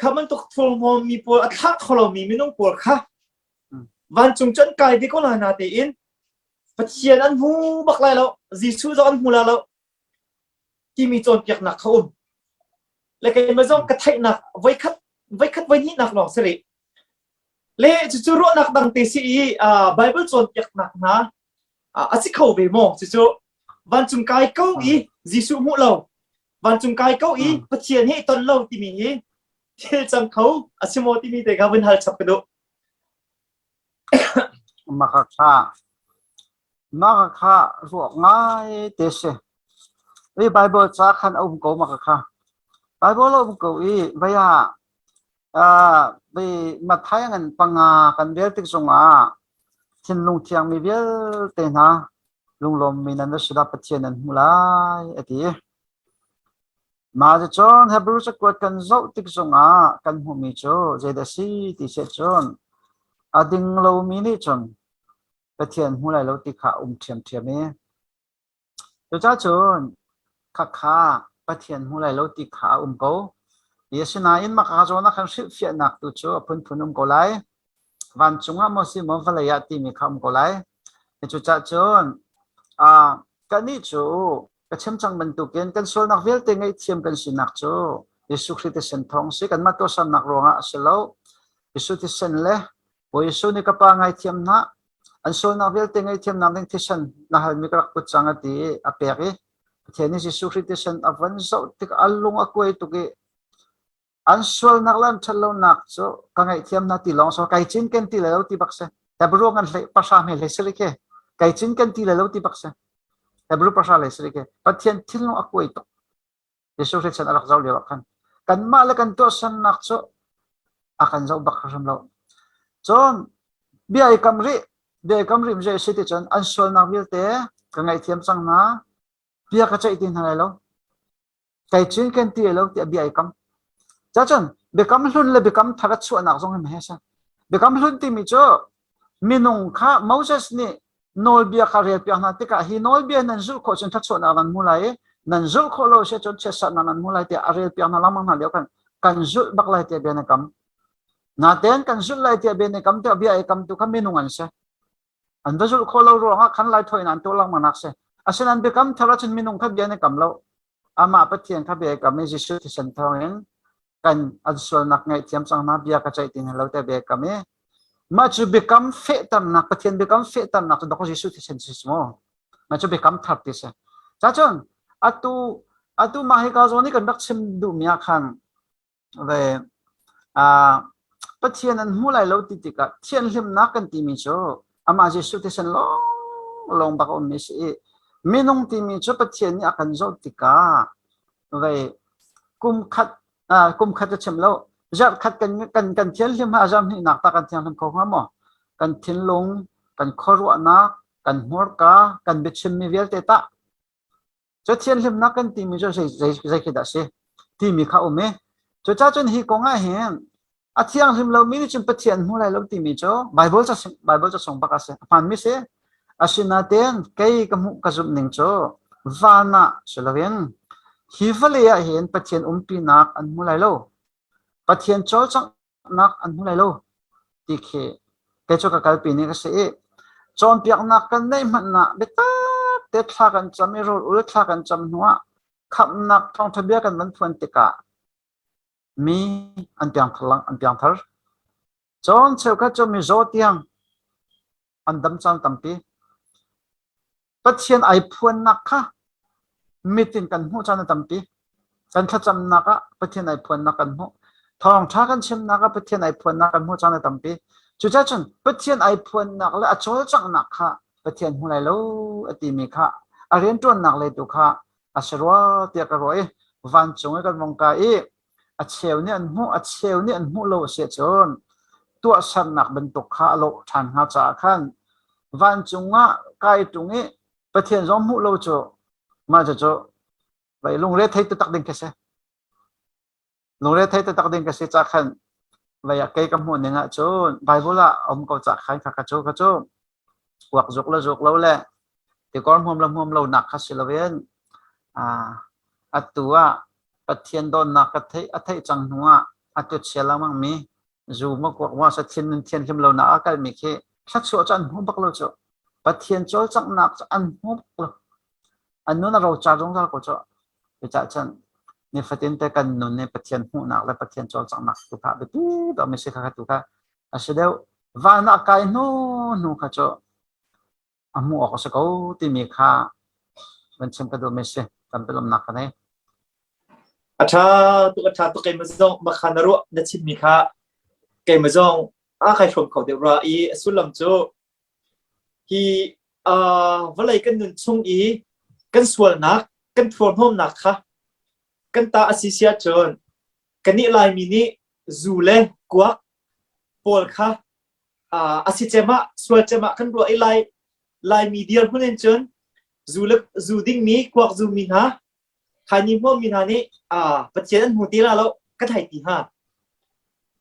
kha bantuk thurhnawmmi pawl a thlah kho lomi minung pawl kha vancung cu an kai ve ko lai na tiin Pathian an hmu bak lai lo Jesuh zong an hmu lai lo timi cawnpiaknak kha um le keimah zong ka theihnak voikhat voikhat voihnihnak lawng si rih le cucu ruahnak dang te si i Bible cawnpiaknak hna a si kho ve maw cucu vancung kai ko i Jesuh hmuh lo vancung kai ko i Pathian he ton lo timi hi thil cang kho a si maw timi te kha vun hal chap ka duh. Maka kha maka kha ruak ngai te si. I Bible ca khan a um ko maka kha. Bible a um ko i vaya Matthai ngan panga kan rel tik zongah thinlung thiangmi vialte hna lunglawmmi nan va si dah Pathian nan hmu lai a ti. Mah cucun Hebrew cakuat kan zoh tik zongah kan hmuhmi cu zeidah a si ti siah cun a ding lomi nih cun Pathian hmu lai lo ti kha a um ṭhiamṭhiam i Cucaah cun khakha Pathian hmu lai lo ti kha a um ko. Asinain maka zawn ah khan hrilhfiahnak tu cu a phunphun um ko lai. Vancung ah maw si maw vawlei ah timi kha um ko lai. Cucaah cun kannih cu ka chim cang bantukin kan sualnak vialte ngaihthiam kan sinak cu Jesuh Khrih thisen thawng si kanmah tuahsernak ruangah a si lo. Jesuh thisen le Bawi Jesuh nih ka pa ngaithiam hna, an sualnak vialte ngaihthiamnak ding thisen na halmi ka rak put cang a ti i a pek i Pathian nih Jesuh Khrih thisen a van zoh tik a lung a kuai tuk i an sualnak le an ṭhatlonak cu ka ngaihthiam hna ti lawng so kai cinken ti lai lo ti bak si. Hebrew ngan hlei pahra hme hlei sari khi kai cinken ti lai lo ti bak si. Hebrew pahra hlei sari khi Pathian thinlung a kuai tuk. Jesuh Khrih chan a rak zoh lio ah khan kanmah le kan tuahsernak cu a kan zoh bak hrim lo. Cun bia i kam rih, bia i kam rih mi si ti cun an sualnak vialte ka ngaihthiam cang hna, bia ka ceih ti hna lai lo. Kei cun kan ti lo tiah bia i kam. Cacun biakam hlun le biakam thar a chuahnak zong hi he si. Biakam hlun timi cu minung kha Moses nih nawlbia kha relpiak hna tikah hi nawlbia nan zulh khawh cun thluachuahnak nan hmu lai i nan zulh khawh lo si cun chiatserhnak nan hmu lai tiah a relpiak hna lengmang hna lio khan kan zulh bak lai tiah bia na kam. Natein kan zulh lai tiah bia na kam tiah bia i kamtu kha minung an si. An va zulh khawh lo ruangah khan laithawinak an tuah lengmang nak si. Asinain biakam thar ahcun minung kha bia an i kam lo. Amah Pathian kha bia i kam i Jesuh thisen thawngin kan an sualnak ngaihthiam cang hna bia ka ceih ti hna lo tiah bia i kam i mah cu biakam fehternak Pathian biakam fehternak cu dok Jesuh thisen si mu. Mah cu biakam thar ti si. Cacun atu atu mah hi ka zawn i kan rak chim duhmi ah khan ve Pathian an hmu lai lo ti tikah thianhlimnak kan timi cu amah Jesuh thisen lawng bak a ummi si i minung timi cu Pathian nih a kan zoh tikah ve kum khat kum khat a chim lo zarh khat kan kan kan thianhlim ha zarh hnihnak ta kan thianghlim kho hnga maw kan thinlung kan khuaruahnak kan hmurka kan biachimmi vialte tah Cu thianhlimnak kan timi cu zei zei zei khi dah si timi kha um i cucaah cun hi kong ah hin a thianghlim lomi nih cun Pathian hmu lai lo timi cu Bible ca Bible ca sung bak a si a hmaanmi si asinain kei ka hmuh ka zumh ning cu van ah si loin hi vawlei ah hin Pathian umpinak an hmu lai lo Pathian cawlcangh nak an hmu lai lo ti khi kei cu ka kalpi ni ka si i cawnpiaknak kan neih hmanh ah biatak te thla kan cam i rawl ul thla kan cam hnu ah khamhnak thawngtha bia kan van phuan tikah mi an piangthar lang an piangthar cawn cheukhat cu mizaw tiang an dam caan tampi Pathian ai phuannak kha mit in kan hmuh caan a tampi. Kan thlacamnak ah Pathian ai phuannak kan hmuh. Thawngṭha kan chimnak ah Pathian ai phuannak kan hmuh caan a tampi. Cucaah cun Pathian ai phuannak le a cawlcanghnak kha Pathian hmu lai lo a timi kha a rianṭuannak lei tu kha a si rua tiah ka ruah i vancung i kan vong kai i a cheu nih an hmuh a cheu nih an hmuh lo a si ahcun tuahsernak bantuk kha a lawh ṭhan hnga caah khan vancung ah kai ṭung i Pathian zong hmuh lo cu mah cucu vai lungre thei taktak ding khi si lungre thei taktak ding ka si ca khan vai ah kei ka hmuh ning ah cun Bible ah a um ko ca khan kha ka cu ka cu uak zuk le zuk lo le tikor hmuam le hmuam lo nak kha si loin atu ah Pathian dawtnak ka theih a theih cang hnu ah atu chia lengmang mi zu ma kuak ma sa thin nun thian hlim lo nak a kalmi khi thluachuah cu an hmu bak lo cu Pathian cawlcanghnak cu an hmu bak lo an nun a rocar zungzal ko cu cucaah cun nifatin te kan nun nih Pathian hmuhnak le Pathian cawlcanghnak tu kha biapi deuh mi si kha tu kha a si deuh van ah kai hnu hnu kha cu a hmuh awk a si ko timi kha van chim ka duhmi si tampi lawmnak ka nei. A ṭha tuk a ṭha tuk keimah zong makha na ruah na chimmi kha keimah zong a kai hrawm kho deuh rua i a sullam cu hi vawlei kan nun chung i kan sualnak kan thurhnawmnak kha kan ta a si sia cun kannih Laimi nih zu le kuak pawl kha a si cem ah sual cem ah kan ruah i lai Laimi dirhmun in cun zu le zu dingmi kuak zumi hna khaini hmuammi hna nih Pathian an hmu ti la lo kan hei ti hna.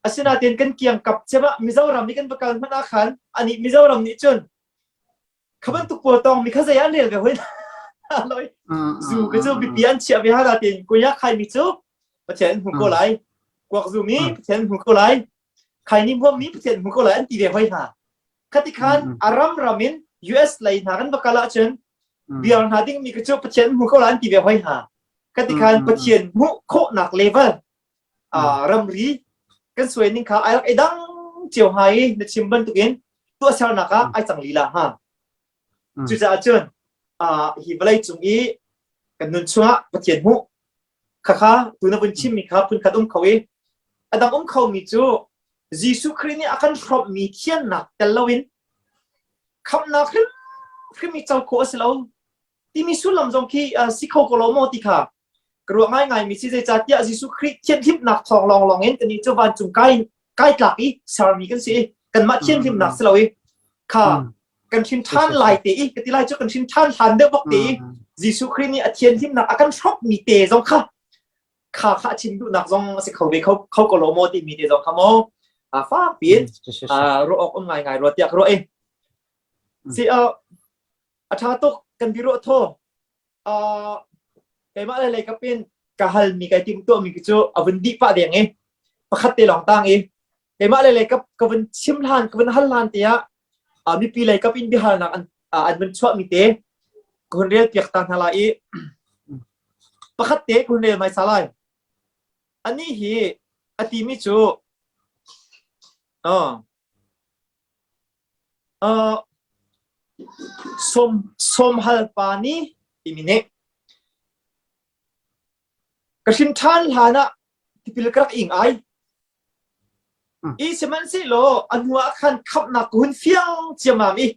Asinain kan kiangkap cem ah Mizoram i kan va kal hmanh ah khan anih Mizoram nih cun kha bantuk pawl tong mi kha zei an rel ve hoi loi zu ka cu bipi an chiah ve hana tin kuya khai mi cu Pathian an hmu ko lai kuak zu mi Pathian an hmu ko lai khaini hmuam mi Pathian hmu ko lai an ti ve hoi hna khati khan a ram ram in US lei hna kan va kal ahcun biar hna ding mi cu Pathian hmu ko lai an ti ve hoi hna khati khan Pathian hmuh khawhnak level ramri kan suai ning kha ai rak i dang cio hnga i na chim bantukin tuahsernak ah ai cang lila ha cucaah cun hi vawlei cung i kan nun chungah Pathian hmuh khakha tu na vun chimmi kha phunkhat um kho i a dang um khomi cu Jesuh Khrih nih a kan hrawmhmi thiannak tel loin khamhnak hrimhrim i co khawh a si lo timi sullam zong khi si kho ko lo maw ti kha ka ruah ngaingai mi si zeicahtiah Jesuh Khrih thianhlimnak thawng lawnglawng in kannih cu vancung kai kai tlak i sermi kan si i kanmah thianhlimnak si lo i kha kan hrin ṭhan lai te i ka ti lai cu kan hrin ṭhan hlan deuh bak te i Jesuh Khrih nih a thianhlimnak a kan hrawkmi te zong kha kha kha a chim duhnak zong a si kho ve kho kho ko lo maw timi te zong kha maw a fak piin ruah awk um ngaingai rua tiah ka ruah i si a ṭha tuk kan biaruah thaw keimah le lei kap in ka halmi kai tim tuahmi cu a vun dih pah deng i pakhat te lawng tang i keimah le lei kap ka vun chim hlan ka vun hal hlan te ah mipi lei kap in biahalnak an an vun chuahmi te. Ka hun rel piak ta hna lai i pakhat te ka hun rel hmaisa lai. Anih hi a timi cu uh, uh, som somhal pa nih timi nih ka hrin ṭhan hlan ah tipil ka rak ing ai. I sihmanhsehlaw a hnu ah khan khamhnak ka hun fiang ciammam i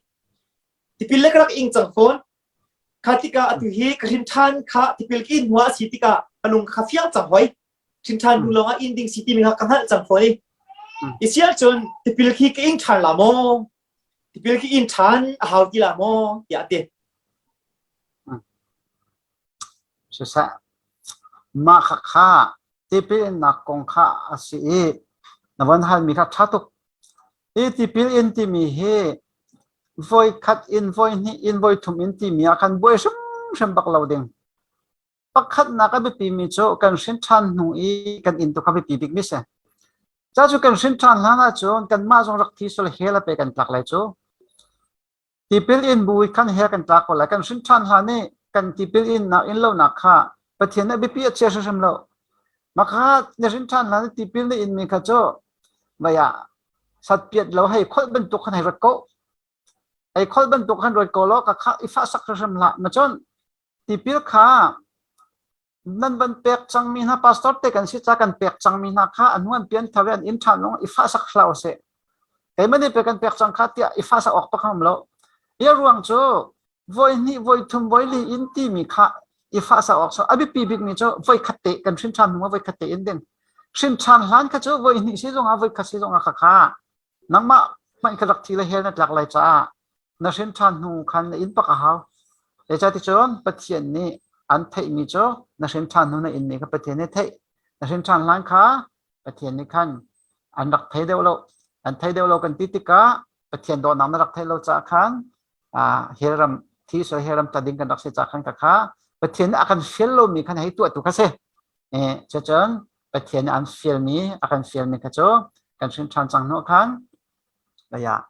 tipil le ka rak ing cang fawn. Kha tikah atu hi ka hrin ṭhan kha tipil ka in hnu ah a si tikah ka lung kha fiang cang hoi. Hrin ṭhan hnu lawngah in ding si timi kha ka hngalh cang fawn i. I si ahcun tipil khi ka ing ṭhan la maw? Tipil khi in ṭhan a hau ti la maw? tiah a ti. Siseh, mah khakha tipil innak kong kha a si i na von halmi kha ṭha tuk. Hi tipil in timi hi voikhat in voihnih in voithum in timi ah khan buai hrimhrim bak lo ding. Pakhatnak a biapimi cu kan hrin ṭhan hnu i kan inn tu kha biapi bikmi si. Ca cu kan hrin ṭhan hlan ahcun kanmah zong rak thi sual hell a pe kan tlak lai cu. Tipil in bu i khan he kan tlak ko lai. Kan hrin ṭhan hlan i kan tipil innak in lonak kha Pathian nih biapi a chia hrimhrim lo. Maka na hrin ṭhan hlan i tipil na inmi kha cu mei ah satpiat lo hei kholh bantuk khan hei rat ko. Hei kholh bantuk khan ruat ko law ka kha i fah sak hrimhrim hlah. Ma cun tipil kha nan van pek cangmi hna pastor te kan si ca kan pek cangmi hna kha an huan pian thar an inn ṭhan lung i fahsak hlah usih keimah nih pe kan pek cang kha tiah i fahsak awk pakhat um lo ia ruang cu voi hnih voi thum voi li in timi kha i fahsak awk so a biapi bikmi cu voi khat te kan hrin ṭhan hnu ah voi khat te in ding hrin ṭhan hlan kha cu voi hnih si zongah voi khat si zongah kha kha Nangmah hmanh kha rak thi le hell na tlak lai caah na hrin ṭhan hnu khan na inn pak a hau. Zeicahticun Pathian nih an theihmi cu na hrin ṭhan hnu na inmi kha Pathian nih theih. Na hrin ṭhan hlan kha Pathian nih khan an rak thei deuh lo. An thei deuh lo kan ti tikah Pathian dawtnak na rak theih lo caah khan hell ram thi sual hell ram tla ding kan rak si caah khan ka kha Pathian nih a kan fial lomi khan hei tuah tu kha si. Cucun Pathian nih an fialmi a kan fialmi kha cu kan hrin ṭhan cang hnu khan lei ah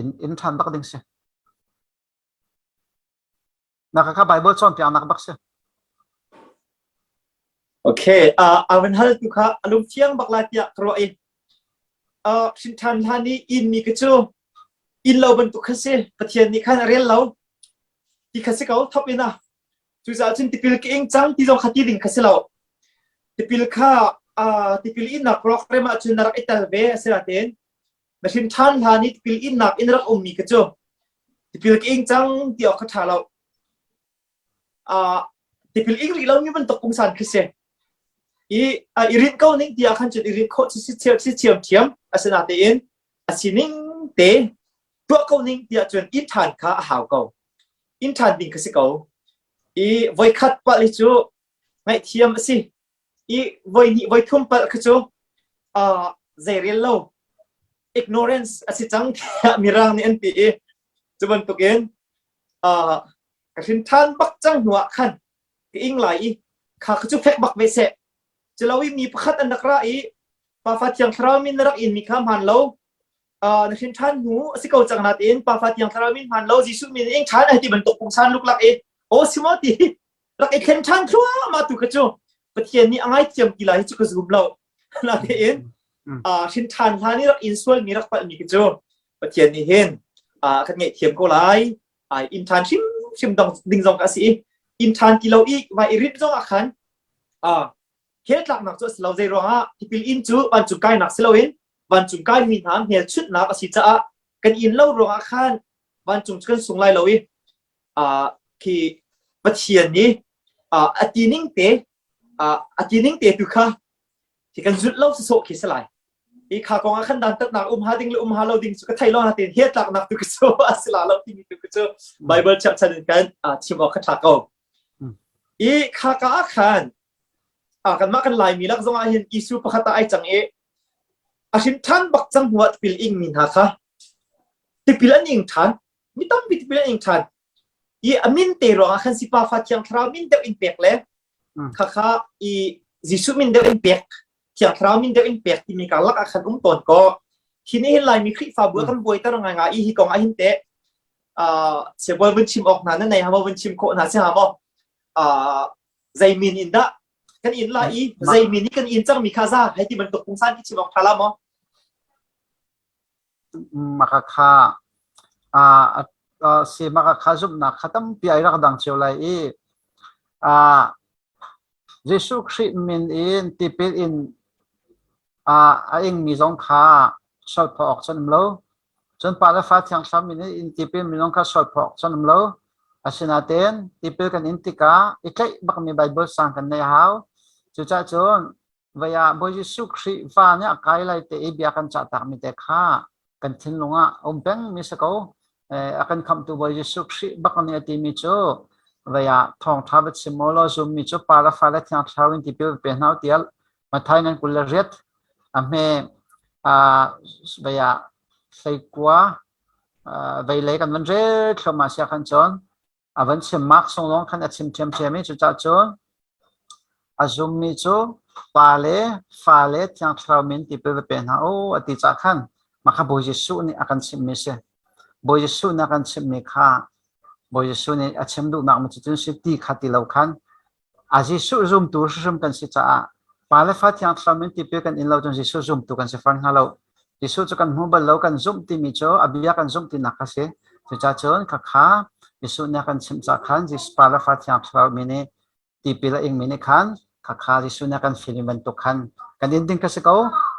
inn inn ṭhan bak ding si. Na ka kha Bible cawnpiaknak bak si. Okay, uh, a van hal tu kha a lung fiang bak lai tiah ka ruah i uh, hrin ṭhan hlan i inn mi ka cu inn lo bantuk kha si Pathian nih khan a rel lo ti kha si ko thop in a Cucaah cun tipil ka ing cang ti zong kha ti ding kha si lo. Tipil kha uh, tipil innak program ahcun na rak i tel ve a si nain na hrin ṭhan hlan i tipil innak in rak ummi kha cu tipil ka ing cang ti awk kha ṭha lo. Uh, tipil ing rih lomi bantuk pungsan khi si. I uh, i rinh ko ning ti ah khan cun i rinh khawh si si thiam thiam asinatein a sining te tuah ko ning tiah cun inn ṭhan kha a hau ko. Inn ṭhan ding kha si ko. I voikhat palh hi cu ngaihthiam a si. I voihnih voithum palh kha cu uh, zeirel lo ignorance a si cang tiah mirang nih an ti i cu bantukin uh, ka hrin ṭhan bak cang hnu ah khan ka ing lai i kha kha cu fek bak ve seh. Culo i mi pakhat an rak ra i Pafa Thiang Thlarau min na rak in mi kha hmaan lo na hrin ṭhan hnu a si ko cang nain Pafa Thiang Thlarau min hmaan lo Jesuh min ing ṭhan ai ti bantuk pungsan luklak i aw si maw ti rak i thlen ṭhan thluahmah tu kha cu Pathian nih a ngaithiam ti lai hi cu ka zum lo. Natein hrin ṭhan hlan i rak in sualmi rak palhmi khi cu Pathian nih hin kan ngaihthiam ko lai. Ai inn ṭhan hrimhrim ding zong ka si i inn ṭhan ti lo i vai i rinh zong ah khan hell tlaknak cu a si lo zei ruangah tipil inn cu vancung kainak si loin vancung kaimi hna hmelchunhnak a si caah kan inn lo ruangah khan vancung cu kan sung lai lo i khi Pathian nih a ti ning te a ti ning te tu kha khi kan zulh lo sawh khi si lai i kha kong ah khan dantatnak um ha ding le um ha lo ding cu ka thei lo natin he tlaknak tu cu a si la lo timi tu cu Bible cherhchan in kan chim awk kha ṭha ko i kha ka ah khan kanmah kan Laimi lak zong ah hin issue pakhat ah ai cang i a hrin ṭhan bak cang hnu ah tipil ing mi hna kha tipil an ing ṭhan mi tampi tipil an ing ṭhan i a min te ruangah khan sipa fa thiang thlarau min deuh in pek le khakha i Jesuh min deuh in pek thiang thlarau min deuh in pek timi karlak ah khan um tawn ko hi nih hin Laimi Khrihfabu kan buaiter ngai ngai i hi kong ah hin teh. Sibawi vun chim awk hna na nei ha maw vun chim khawh hna si ha maw? Zei min in dah kan in la i zei min i kan in cangmi kha za hei ti bantuk pungsan ki chim awk ṭha la maw? Maka kha si maka kha zumhnak kha tampi ai rak dang cio lai i Jesuh Khrih min in tipil in a ingmi zong kha sualphaw awk can um lo. Cun Pa le Fa Thiang Thlarau min in tipil mi zong kha sualphaw awk can um lo. Asinain tipil kan in tikah i tlaih bakmi Baibal sang kan neih a hau. Cucaah cun Vei ah Bawi Jesuh Khrih fa nih a kai lai te i bia kan cah takmi te kha kan thinlung ah a um pengmi si ko. A kan khamhtu Bawi Jesuh Khrih bak nih a timi cu vei ah thawngṭha va chim u law zummi cu Pa le Fa le Thiang Thlarau in tipil va pe hna u tiah Matthai ngan 28 a hme vei ah hleikua vei lei kan van rel thluahmah sia khan cun a van chim mak sung lawng khan a chim ṭhiamṭhiam i cucaah cun a zummi cu pa le fa le Thiang Thlarau min tipil va pe hna u a ti caah khan mah kha Bawi Jesuh nih a kan chimhmi a si. Bawi Jesuh nih a kan chimhmi kha Bawi Jesuh nih a chim duhnak mi cu cun si ti kha ti lo khan a Jesuh zumtu hrimhrim kan si caah Pa le Fa Thiang Thlarau min tipil kan in lo cun Jesuh zumtu kan si fawn hnga lo. Jesuh cu kan hmu bal lo kan zumh timi cu a bia kan zumh tinak a si. Cucaah cun khakha Jesuh nih a kan chimh caah khan Jesuh Pa le Fa Thiang Thlarau min i tipil a ingmi nih khan khakha Jesuh nih a kan fialmi bantuk khan kan in ding kha si ko.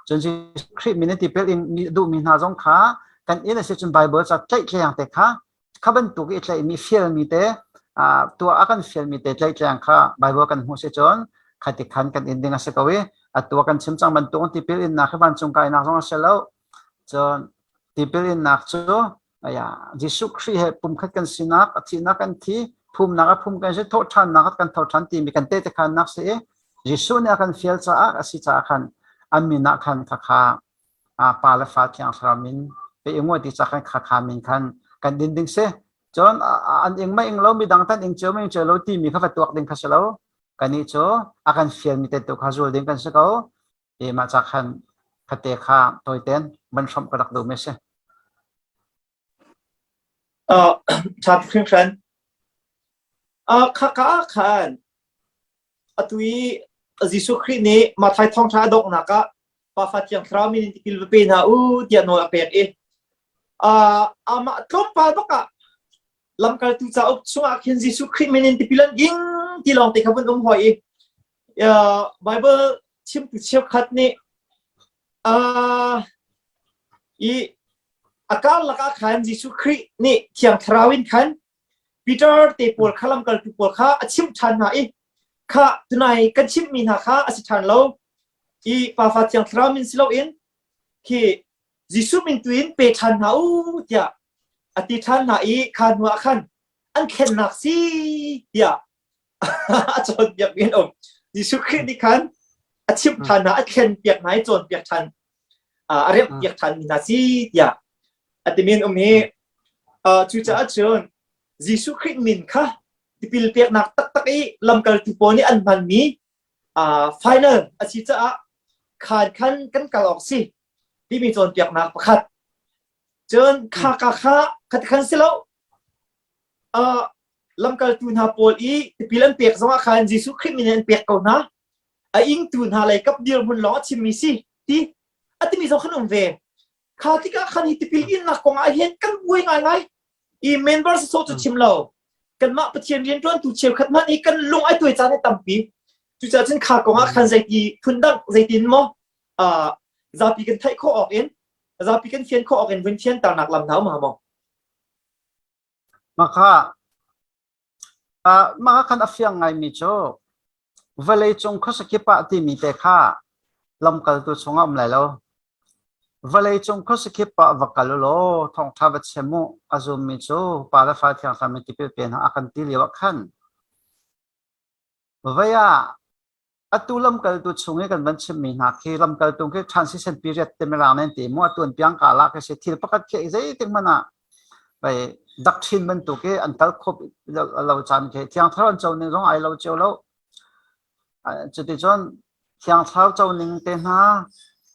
Cun Jesuh Khrih min in tipil in duhmi hna zong kha kan in a si cun Bible ca tlaihtleng te kha kha bantuk i tlaihmi fialmi te tuah a kan fialmi te tlaihtleng kha Bible kan hmuh si cun khati khan kan in ding a si ko i atu kan chim cang bantuk tipil innak hi vancung kainak zong a si lo. Cun tipil innak cu aya Jesuh Khrih he pumkhat kan sinak a thihnak kan thi phumnak a phum kan si thawhṭhannak kan thoṭhan timi kan tehte khannak si i Jesuh nih a kan fial caah a si caah khan an min ah khan khakha pa le fa thiang thlarau min pe ingua ti ca khan khakha min khan kan din ding si cun an ing ma ing lo mi dang tan ing cio ma ing cio lo timi kha va tuak ding kha si lo kanih cu a kan fial mi te tu kha zul ding kan si ko i mah ca khan khate kha tawiten ban hramh ka rak duh mi si. Ṭha tuk hringhran. Khaka ah khan atu i Jesuh Khrih nih Matthai thawngṭha a donghnak ah Pa Thiang Thlarau min in tipil va pe hna u tiah nawl a pek i amah tlawmpal bak ah lamkaltu cauk chungah khin Jesuh Khrih min in tipil an ing ti lawng te kha vun um hoi i Bible chimtu cheukhat nih i a karlak ah khan Jesuh Khrih nih Thiang Thlarau in khan Peter te pawl kha lamkaltu pawl kha a chimh ṭhan hna i kha tunai kan chimhmi hna kha a si ṭhan lo i Pafa Thiang Thlarau min si loin khi Jesuh min tu in pe ṭhan hna u tiah a ti ṭhan hna i kha hnu ah khan an thlennak si tiah a cawnpiak mi an um. Jesuh Khrih nih khan a chimh ṭhan hna, a thlenpiak hna i cawnpiak ṭhan, a remhpiak ṭhan mi hna si tiah a timi an um hi. Cucaah cun Jesuh Khrih min kha tipil peknak taktak i lamkaltu pawl nih an hmanmi final a si caah khan khan kan kal awk si timi cawnpiaknak pakhat. Cun kha ka kha khat khan si lo. Lamkaltu hna pawl i tipil an pek zongah khan Jesuh Khrih min in an pek ko hna. A ingtu hna lei kap dirhmun lawng a chimmi si ti a timi zong khan um ve. Kha tikah khan hi tipil innak kong ah hin kan buai ngaingai. I member sawsawh cu chim lo. Kanmah Pathian rianṭuantu cheukhat hmanh hi kan lung ai tuai caan hi tampi. Cucaah cun kha kong ah khan zeiti phundang zeitin maw zapi kan theih khawh awk in zapi kan fian khawh awk in vun fianternak lam hna um ha maw? Mah mah khan a fiang ngaimi cu vawleicung khuasakip ah timi te kha lamkaltu chungah um lai lo. Vawleicung khuasakip ah va kal u law thawngṭha va chim u. A zummi cu Pa le Fa Thiang Thlarau min tipil pe hna a kan ti lio ah khan vei ah Atu lamkaltu chung i kan van chimmi hna khi lamkaltu khi transition period te mirang nan ti mu atu an piang ka la khi si thil pakhat khi zeitik hmanh ah vai doctrine bantuk i an kal khop lo caan khi thiang thlarau an co ning zong ai lo cio lo cuticun thiang thlarau co ning te hna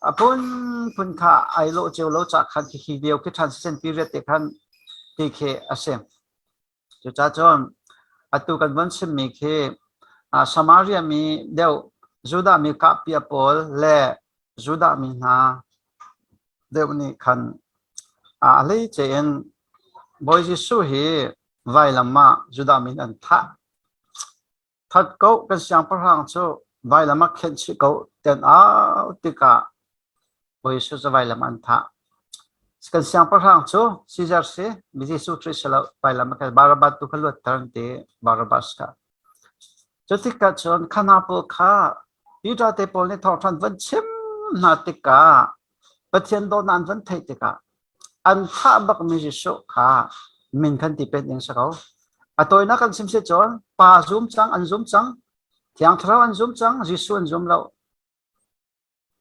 a phun phun kha ai lo cio lo ca khan khi hi lio khi transition period te khan ti khi a si. Cucaah cun atu kan von chimmi khi Samaria mi deuh Judah mi kahpia pawl le Judah mi hna deuh nih khan a hleice in Bawi Jesuh hi vailam ah Judah mi an thah. That ko kan siangpahrang cu vailam ah khenh chih ko tian au tikah Bawi Jesuh cu vailam an thah. Kan siangpahrang cu Caesar si, mi Jesuh Christ si lo, vailam a khen. Barabbas tu kha luatter an ti, Barabbas kha. Cu tikah cun kha hna pawl kha Peter te pawl nih thawngṭha an van chim hna tikah Pathian dawtnak an van theih tikah an thah bakmi Jesuh kha min khan ti pet ding si ko. A tawinak kan chim si cun pa zum cang an zum cang, Thiang Thlarau an zum cang, Jesuh an zum lo.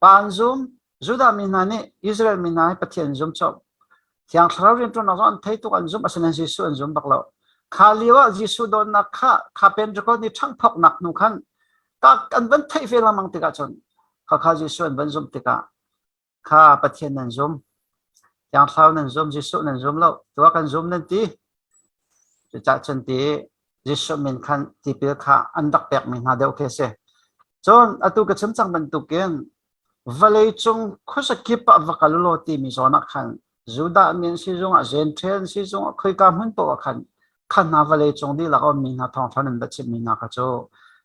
Pa an zum, Judah mi hna nih Israel mi hna hi Pathian an zum cawk. Thiang Thlarau rianṭuannak zong an thei tuk an zum asinain Jesuh an zum bak lo. Kha lio ah Jesuh dawtnak kha kha Pentecost ni ṭhanghphawknak hnu khan ka an van theih ve lengmang tikah cun kha kha Jesuh an van zumh tikah kha Pathian nan zum, Thiang Thlarau nan zum, Jesuh nan zum lo, tuah kan zum nan ti. Cucah cun ti Jesuh min khan tipil kha an rak pekmi hna deuh khi a si. Cun atu ka chim cang bantukin vawleicung khuazakip ah va kal law timi zawn ah khan Judah mi an si zongah Gentile an si zongah khoika hmun paoh ah khan kha hna vawleicung dihlak a ummi hna thawngṭha nan va chimmi hna kha cu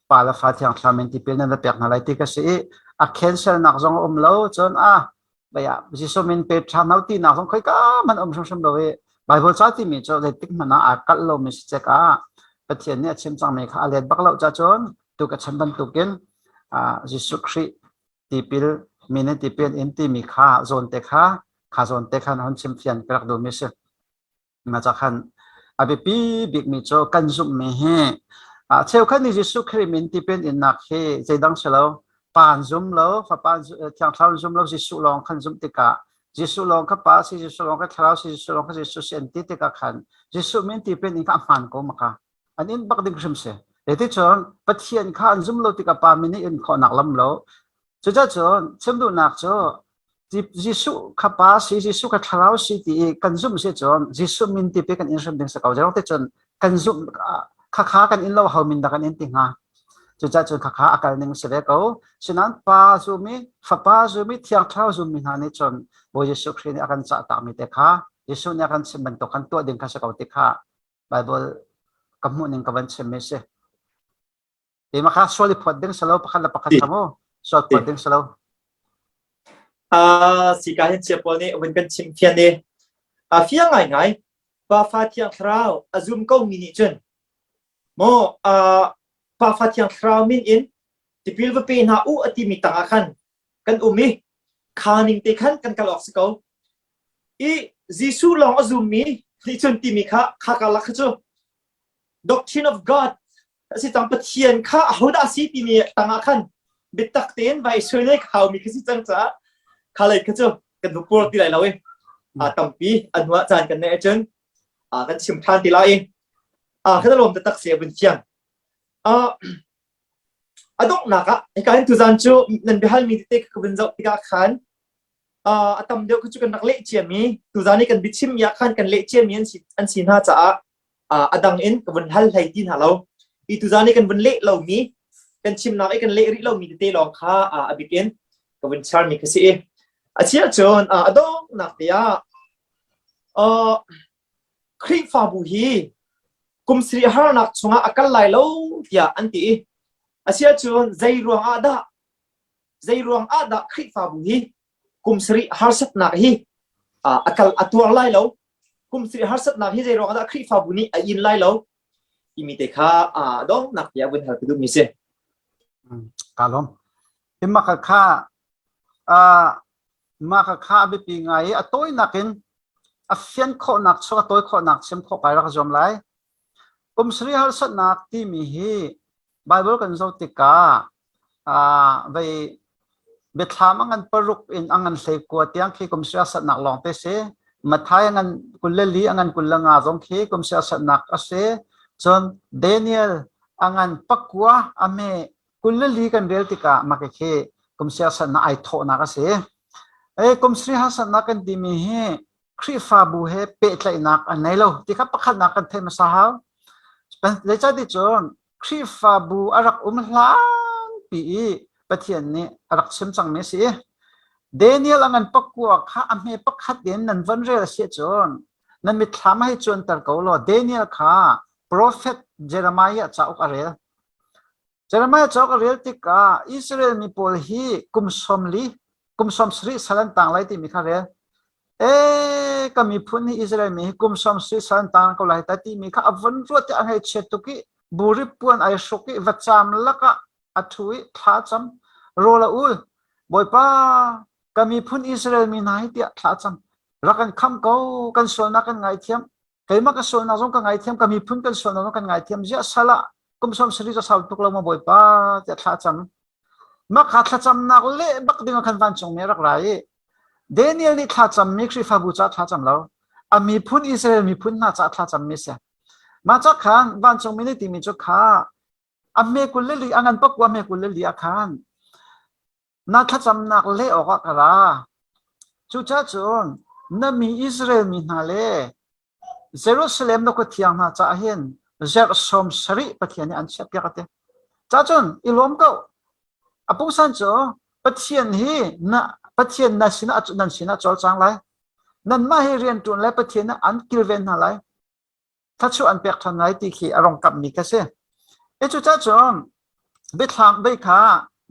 Pa le Fa Thiang Thlarau min tipil nan va pek hna lai ti ka si i a cancel nak zong a um lo cun a baya Jesuh min pe ṭhan hau tinak zong khoika hmanh um hrimhrim lo i Bible ca timi cu zeitik hmanh ah aa kalh lomi si cek ah Pathian nih a chim cangmi kha a let bak lo ca cun tu ka chan bantukin Jesuh Khrih tipil min in tipil in timi kha zawn te kha kha zawn te khan hon chim fian ka rak duhmi si. Ma ca khan a biapi bikmi cu kan zumhmi hi cheukhat nih Jesuh Khrih min tipil innak hi zeidang si lo pa an zum lo fapa thiang thlarau an zum lo Jesuh lawng khan zumh tikah Jesuh lawng kha pa si Jesuh lawng kha thlarau si Jesuh lawng kha Jesuh si an ti tikah khan Jesuh min tipil in kha a hmaan ko maka an in bak ding hrim si ti cun Pathian kha an zum lo tikah pa min nih in khawhnak lam lo cucaah cun chim duhnak cu Jesuh kha pa si Jesuh kha thlarau si ti i kan zumh si cun Jesuh min ti pe kan in hrim ding si ko zeirong te cun kan zumh kha kha kan in lo ho min dah kan in ti hnga cucaah cun kha kha a kal ning si ve ko sinan pa zumi fapa zumi thiang thlarau zummi hna nih cun Bawi Jesuh Khrih nih a kan cah takmi te kha Jesuh nih a kan chim bantuk kan tuah ding kha si ko ti kha Bible ka hmuh ning ka van chim mi si. Keimah kha sual i phuat ding si lo pakhat le pakhat kha mu sual phuat ding si lo. Sika hin chia pawl nih vun kan chim fian i a fiang ngai ngai pa fa thiang thlarau a zum ko mi nih cun maw pa fa thiang thlarau min in tipil va pe hna u a ti mi tang ah khan kan um i kha ning te khan kan kal awk si ko i Jesuh lawng a zummi nih cun timi kha kha karlak kha cu doctrine of God a si cang Pathian kha ahodah a si timi tangah khan biatak tein vai suai le khaumi khi si cang caah kha lei kha cu kan va pur ti lai lo i a tampi a hnuah caan kan neih ahcun kan chim ṭhan ti lai i kan lawm taktak si a vun fiang a donghnak ah hika hin tuzan cu nan biahalmi tete ka vun zoh tikah khan a tam deuh cu kan rak leh ciami tuzan i kan biachimmi ah khan kan leh ciami an si hna caah a dang in ka vun hal hlei ti hna lo. I tuzan i kan vun leh lomi kan chimnak i kan leh rih lomi tete lawng kha a bik in ka vun charmi ka si i a chia cun a donghnak te ah Khrihfabu hi kum sarih harnak chungah a kal lai lo tiah an ti i a sia cun zei ruang ah dah zei ruang ah dah Khrihfabu hi kum sarih harsatnak hi a kal a tuar lai lo kum sarih harsatnak hi zei ruang ah dah Khrihfabu nih a in lai lo timi te kha donghnak tiah vun hal ka duhmi si. Ka lawm. Hi maka kha mah kha kha a biapi ngai i a tawinak in a fian khawhnak chung a tawi khawhnak chim khawh kai rak zuam lai. Kum sarih harsatnak timi hi Bible kan zoh tikah vei biathlam a ngan paruk in a ngan 19 tiang khi kum sarih harsatnak lawng te si. Matthai a ngan 24 a ngan 25 zong khi kum sarih harsatnak a si. Cun Daniel a ngan pakua a me 24 kan rel tikah mah khi kum siasatnak ai thawhnak a si. E kum sri harsatnak kan timi hi. Khrihfabu he pehtlaihnak an ngei lo ti kha pakhatnak kan theih hmasa hau. Zeicahti cun Khrihfabu a rak um hlanpi i Pathian nih a rak chim cangmi a si. Daniel a ngan pakua kha a hme pakhat in nan von rel a si ahcun nan mitthlam hei cuanter ko law Daniel kha profet Jeremiah cauk a rel. Jeremiah cauk a rel tikah Israel mi pawl hi kum 40, kum 70 sal an tang lai timi kha rel. Ee, ka miphun hi Israel mi hi kum 70 sal an tang ko lai ta timi kha a von ruat i a ngaihchiat tuk i buri puan ai hruk i vacam lakah a ṭhu i thla cam rawl a ul. Bawipa, ka miphun Israel mi hna hi tiah thla cam. Rak kan kham ko, kan sualnak kan ngaithiam. Keimah ka sualnak zong ka ngaithiam, ka miphun kan sualnak zong kan ngaithiam. Ziah sal ah kum 70 cu sau tuk lo maw Bawipa tiah thla cam. Mah kha thlacamnak leh bak ding ah khan vancungmi a rak ra i Daniel nih thlacammi Khrihfabu caah thlacam lo, a miphun Israel miphun hna caah thlacammi si. Mah ca khan vancungmi nih timi cu kha a hme kul le li a ngan pakua hme kul le li ah khan na thlacamnak leh awkah ka ra. Cucacun na mi Israel mi hna le Jerusalem na khua thiang hna caah hin zarh 70 Pathian nih an chiahpiak a ti. Cacun i lawm ko. A pungsan cu Pathian hi na Pathian na sinah nan sinah cawlcang lai. Nanmah hi rianṭuan le Pathian nih an kilven hna lai. Thluachuah an pek ṭhan lai ti khi a rong kamhmi ka si. E cucaah cun biathlam bei kha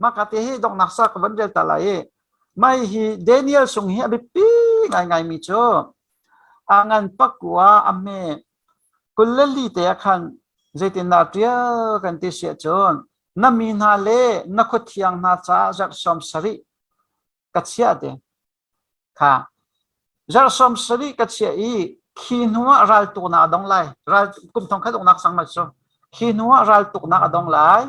mah te hi donghnak sa ka van rel ta lai i mai hi Daniel sung hi a biapi ngaingaimi cu a ngan pakua a hme 22 te ah khan zeitindah ṭial kan ti si ahcun na mi hna le na khuathiang hna caah zarh 70 ka chiah te. Kha zarh 70 ka chiah i khi hnu ah raltuknak a dong lai. Ral kum thong khat uknak sang ma cu. Khi hnu ah raltuknak a dong lai.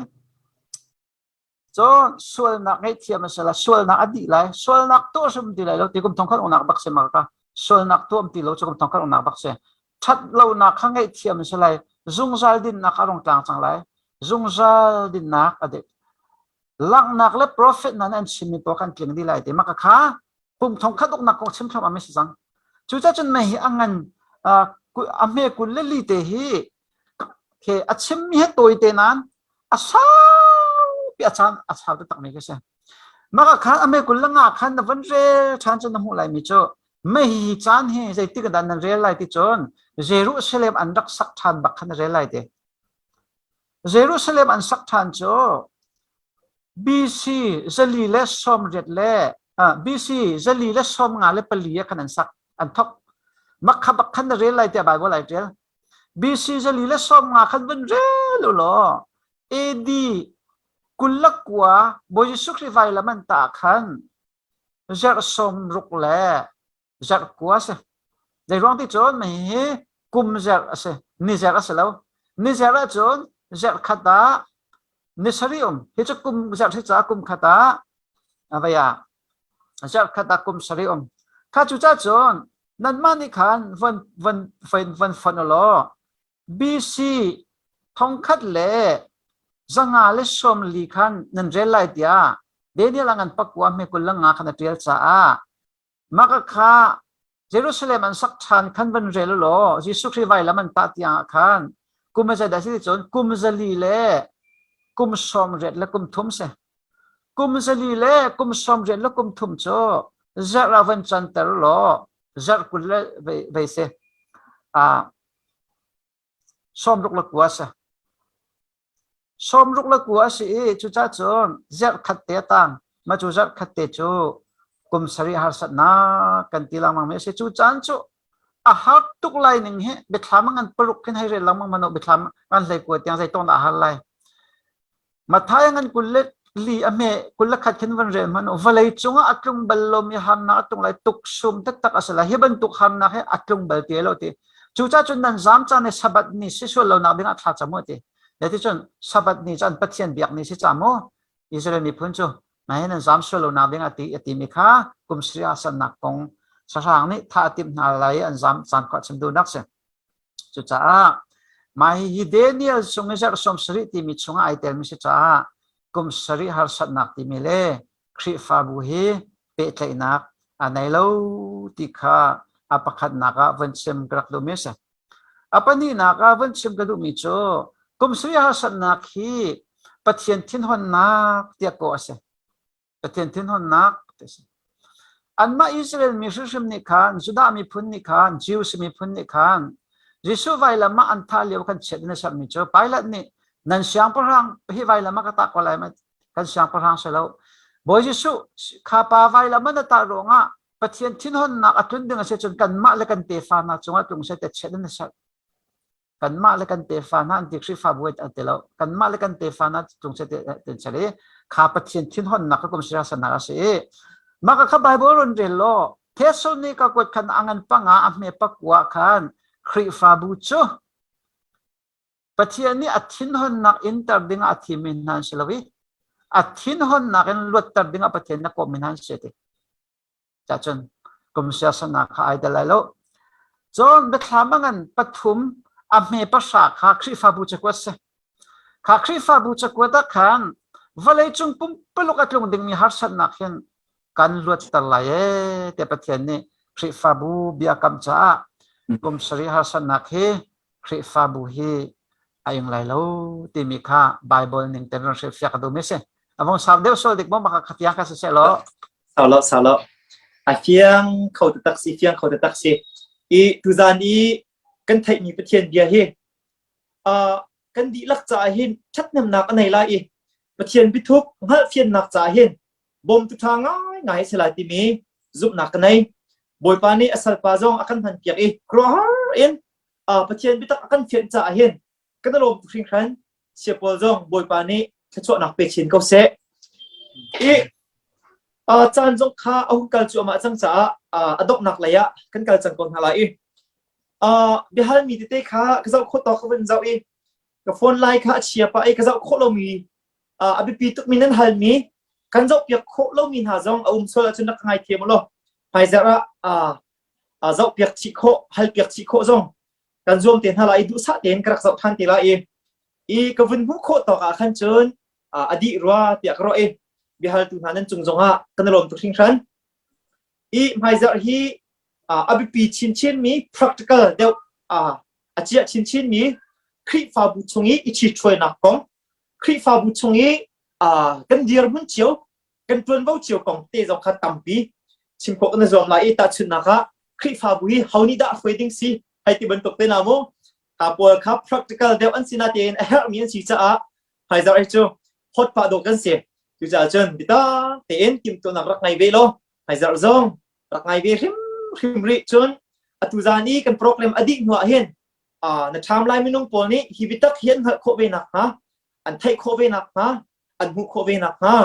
Cun sualnak ngaihthiam a si lai. Sualnak a dih lai. Sualnak tuah hrim ti lai lo ti kum thong khat uknak bak si ma ka. Sualnak tuah ti lo cu kum thong khat uknak bak si. Ṭhat lonak kha ngaihthiam a si lai. Zungzal dinnak a rung tlang cang lai. Zungzal dinnak a dik. Langhnak le profet hna nih an chimmi pawl kan tling dih lai ti maka kha kum thong khat uknak kong chim thluahmah mi si cang. Cucaah cun mei hi a ngan a hme 22 te hi he a chimmi he tawi te nain a saupi a caan a sau taktak mi khi si. Maka khan a hme 25 khan na van rel ṭhan cun na hmuh lai mi cu mei hi caan hi zeitik dah nan rel lai ti cun Jerusalem an rak sak ṭhan bak khan na rel lai ti. Jerusalem an sak ṭhan cu BC 480 le BC 454 ah khan an sak an thok. Makha bak khan na rel lai tiah Bible ai ṭial. BC 450 khan vun rel u law AD 29 Bawi Jesuh Khrih vailam an tah khan zarh 60 le zarh kua a si. Zeiruang ti cun hihi kum zarh a si, ni zarh a si lo. Ni zarh ahcun zarh khat ah ni sarih um. Hi cu kum zarh si caah kum khat ah vei ah zarh khat ah kum sarih um. Kha cu ca cun nanmah nih khan von von von von fonh law BC 1140 khan nan rel lai tiah Daniel a ngan pakua hme 25 khan a ṭial caah Mah kha Jerusalem an sak ṭhan khan van rel u law Jesuh Khrih vailam an tah tiang ah khan kum a zeidah si ti cun kum zali le kum 80 le kum thum si. Kum zali le kum 80 le kum thum cu zarh ah van canter u law zarh 20 le vei si. 69 a si. 69 a si i cucaah cun zarh khat te a tang. Mah cu zarh khat te cu kum sarih harsatnak kan ti lengmang mi a si. Cu caan cu a har tuk lai ning hi biathlam a ngan paruk khin hei rel lengmang mano biathlam ngan 19 tiang zei tawn a har lai. Matthai a ngan 24 a hme 21 khin van rel hmanh u. Vawlei cungah a tlung bal lomi harnak a tlung lai tuksum taktak a si lai. Hi bantuk harnak hi a tlung bal ti lo ti. Cucaah cun nan zaam caan i Sabbath ni si sual lonak dingah thla cam u ti. Cun Sabbath ni cu an Pathian biak ni si ca mu Israel miphun cu nai nan zaam sual lonak ding a ti a timi kha kum sarih ah sannak kong sahrang nih thah a timh hna lai i an zaam caan kha chim duhnak si. Cucaah mah hi Daniel chung i zarh 70 timi chungah ai telmi si caah kum sarih harsatnak timi le Khrihfabu hi pehtlaihnak a nei lo ti kha. A pakhatnak ah von chim ka rak duhmi a si. A pahnihnak ah von chim ka duhmi cu kum sarih harsatnak hi Pathian thinhonnak tiah kawh a si. Pathian thinhonnak ti a si. Anmah Israel mi hrimhrim nih khan, Judah miphun nih khan, Jews miphun nih khan, Jesuh vailam ah an thah lio khan chiat in a sermi cu Pilate nih nan siangpahrang hi vailam ah ka tah ko lai ma kan siangpahrang si lo. Bawi Jesuh kha pa vailam ah na tah ruangah Pathian thinhonnak a tlun ding a si cun kanmah le kan tefa hna cungah tlung seh tiah chiat in a serh. Kanmah le kan tefa hna an ti Khrihfabu an ti lo. Kanmah le kan tefa hna tlung seh tiah an ser i kha Pathian thinhonnak ka kum sirasannak a si i mah kha Bible run rel law Thesalonika kuat khan a ngan panga a hme pakua khan Khrihfabu cu Pathian nih a thinhonnak inter dingah a thimmi hna an si lo i a thinhonnak in luatter dingah Pathian na kawhmi hna an si ti. Cacun kum siasanak kha ai tel lai lo. Cun biathlam a ngan pathum a hme pahra kha Khrihfabu cakuat si. Kha Khrihfabu cakuat ah khan vawleicung pumpuluk a tlung dingmi harsatnak hin kan luatter lai ee tiah Pathian nih Khrihfabu biakam caah kum sarih harsatnak hi Khrihfabu hi a ing lai lo timi kha Bible ning ten ron hrilhfiak ka duhmi si. A vong sau deuh sual dik maw maka kha kha si seh law. Sau lo sau lo. A fiang kho taktak si fiang kho taktak si. I tuzan i kan theihmi Pathian bia hi uh, kan dihlak caah hin ṭhathnemnak a nei lai i Pathian biathuk hngalhfiannak caah hin bawmtu ṭha ngaingai a si lai timi zumhnak ka nei. Bawipa nih a salpa zong a kan hmanpiak i khuaruahhar in Pathian biatak a kan fianh caah hin kan i lawm tuk hringhran. Siapawl zong Bawipa nih thluachuahnak pe chin ko seh. I caan zong kha a hun kal cuahmah cang caah a donghnak lei ah kan kal cang ko hna lai i biahalmi tete kha ka zoh khawh tawk ka vun zoh i ka phone lai kha a chia pah i ka zoh khawh lomi a biapi tukmi nan halmi kan zohpiak khawh lomi hna zong a um sual ahcun rak ka ngaithiam u law hmaizarh ah zohpiak chih khawh halpiak chih khawh zong kan zuam te hna lai i duhsah tein ka rak zoh ṭhan te lai i i ka vun hmuh khawh tawk ah khan cun a dih rua tiah ka ruah i biahaltu hna nan cung zongah kan i lawm tuk hringhran. I hmaizarh hi a biapi chinchinmi practical deuh a ciah chinchinmi Khrihfabu chung i i ṭhithruainak kong Khrihfabu chung i kan dirhmun cio kan ṭuanvo cio kong te zong kha tampi chim khawh kan i zuam lai i tahchunhnak ah Khrihfabu hi ho nih dah hruai ding si hei ti bantuk te na mu kha pawl kha practical deuh an si na tein a herhmi an si caah hmaizarh hi cu hot pah dawh kan si cucaah cun bitak tein timhtuahnak rak ngei ve law hmaizarh zong rak ngai ve hrimhrim rih cun atu zan i kan program a dih hnu ah hin na ṭham lai minung pawl nih hi bitak hi an hngalh khawh ve nakhnga an theih khawh ve nakhnga an hmuh khawh ve nakhnga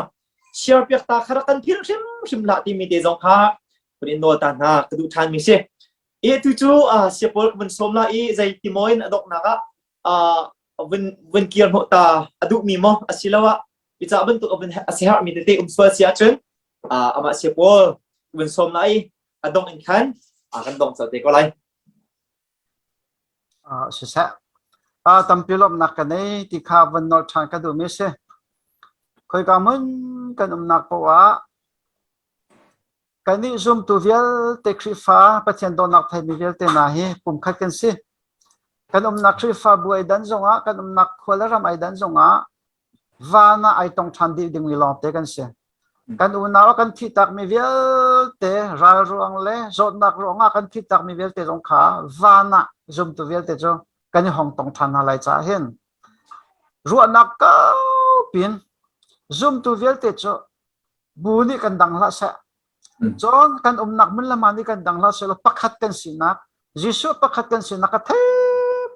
share piak ta kha rak kan philh hrimhrim hlah timi te zong kha kun in nawl ta hna ka duh ṭhan mi si i tu cu siapawl ka vun sawm la i zei ti maw in a donghnak ah vun vun kir hnawh ta a duhmi maw asiloah bica bantuk a vun a siherhmi tete um sual si ahcun amah siapawl vun sawm la i a dong in khan kan dong cel te ko lai. Siseh, tampi lawmhnak ka nei ti kha van nolh ṭhan ka duhmi a si. Khoika hmun kan umnak paoh ah kannih zumtu vialte Khrihfa Pathian dawtnak theimi vialte hna hi pumkhat kan si. Kan umnak Khrihfabu ai dan zongah, kan umnak khua le ram ai dan zongah van ah ai tong ṭhan dih dingmi lawngte kan si. Kan unau a kan thihtakmi vialte ral ruang le zawtnak ruangah kan thihtakmi vialte zong kha van ah zumtu vialte cu kan i hong tong ṭhan hna lai caah hin ruahnak kaupi in zumtu vialte cu bu nih kan dang hlah seh. Cun kan umnak hmun le hma nih kan dang hlah sehlaw pakhat kan sinak Jesuh pakhat kan sinak a thei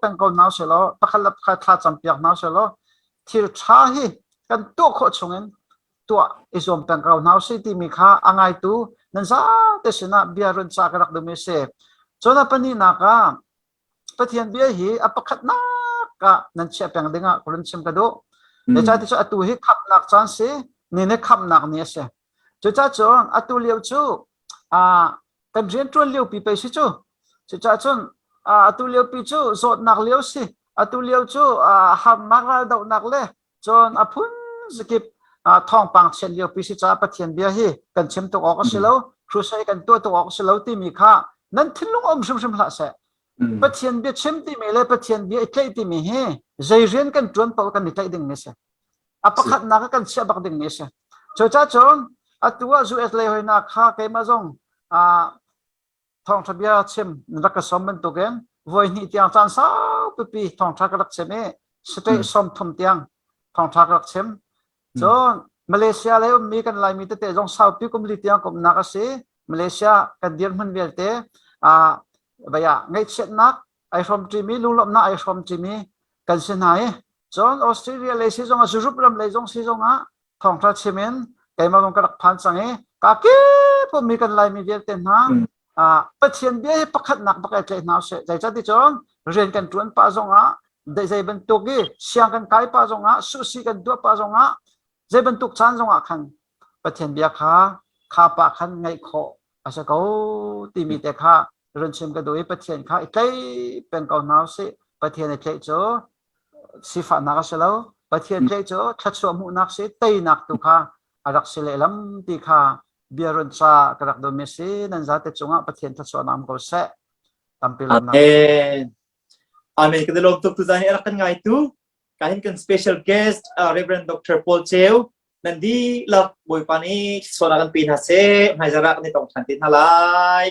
peng ko hna sehlaw pakhat le pakhat thla campiak hna sehlaw thil ṭha hi kan tuah khawh chungin tuah i zuam peng ko hna usih timi kha a ngaitu nan zate sinah bia run ca ka rak duhmi a si. Cun a pahnihnak ah Pathian bia hi a pakhatnak ah nan chiah peng dingah ka run chim ka duh. Zeicahtiah cu atu hi khamhnak caan si, ni nih khamhnak ni a si. Cucaah cun atu lio cu kan rianṭuan liopi pei si cu. Cucaah cun atu liopi cu zawtnak lio si. Atu lio cu harnak raldohnak le cun a phun zakip thawngpang chiat liopi si caah Pathian bia hi kan chim tuk awk a si lo, crusade kan tuah tuk awk a si lo timi kha Nan thinlung um hrimhrim hlah seh. Pathian bia chim timi le Pathian bia i tlaih timi hi zei rian kan ṭuan paoh kan i tlaih ding mi si. A pakhatnak ah kan chiah bak ding mi si. Cucaah cun atu ah US lei hoina kha keimah zong thawngṭha bia chim rak ka sawm bantukin voi hnih tiang caan sau pipi thawngṭha ka rak chim i state 30 tiang thawngṭha ka rak chim. Cun Malaysia lei ummi kan Laimi tete zong saupi kum li tiang kumnak a si. Malaysia kan dirhmun vialte vei ah ngaihchiatnak ai hrawmṭimi lunglawmhnak ai hrawmṭimi kan si hna i cun Australia lei si zongah Europe ram lei zong si zongah thawngṭha chim in keimah zong ka rak phan cang i ka kip ummi kan Laimi vialte hna Pathian bia hi pakhatnak bak ai tlaih hna usih. Zeicahti cun rian kan ṭuan pah zongah zei bantuk i siang kan kai pah zongah suhsi kan tuah pah zongah zei bantuk caan zongah khan Pathian bia kha kha pah khan ngaih khawh a si ko timi te kha run chim ka duh i Pathian kha i tlaih peng ko hna usih. Pathian i tlaih cu sifahnak a si lo. Pathian tlaih cu thluachuah hmuhnak si teinak tu kha a rak si lehlam ti kha bia run ca ka rak duhmi a si. Nan zate cungah Pathian thluachuahnak um ko seh. Tampi lawmnak. Amen. Amen. Ka lawm tuk tuzan hi a rak kan ngaitu. Ka hin kan special guest Reverend Dr. Paul Cheu nan dihlak Bawipa nih thluachuahnak kan pe hna seh. Hmaizarh ah kan i tong ṭhan te hna lai.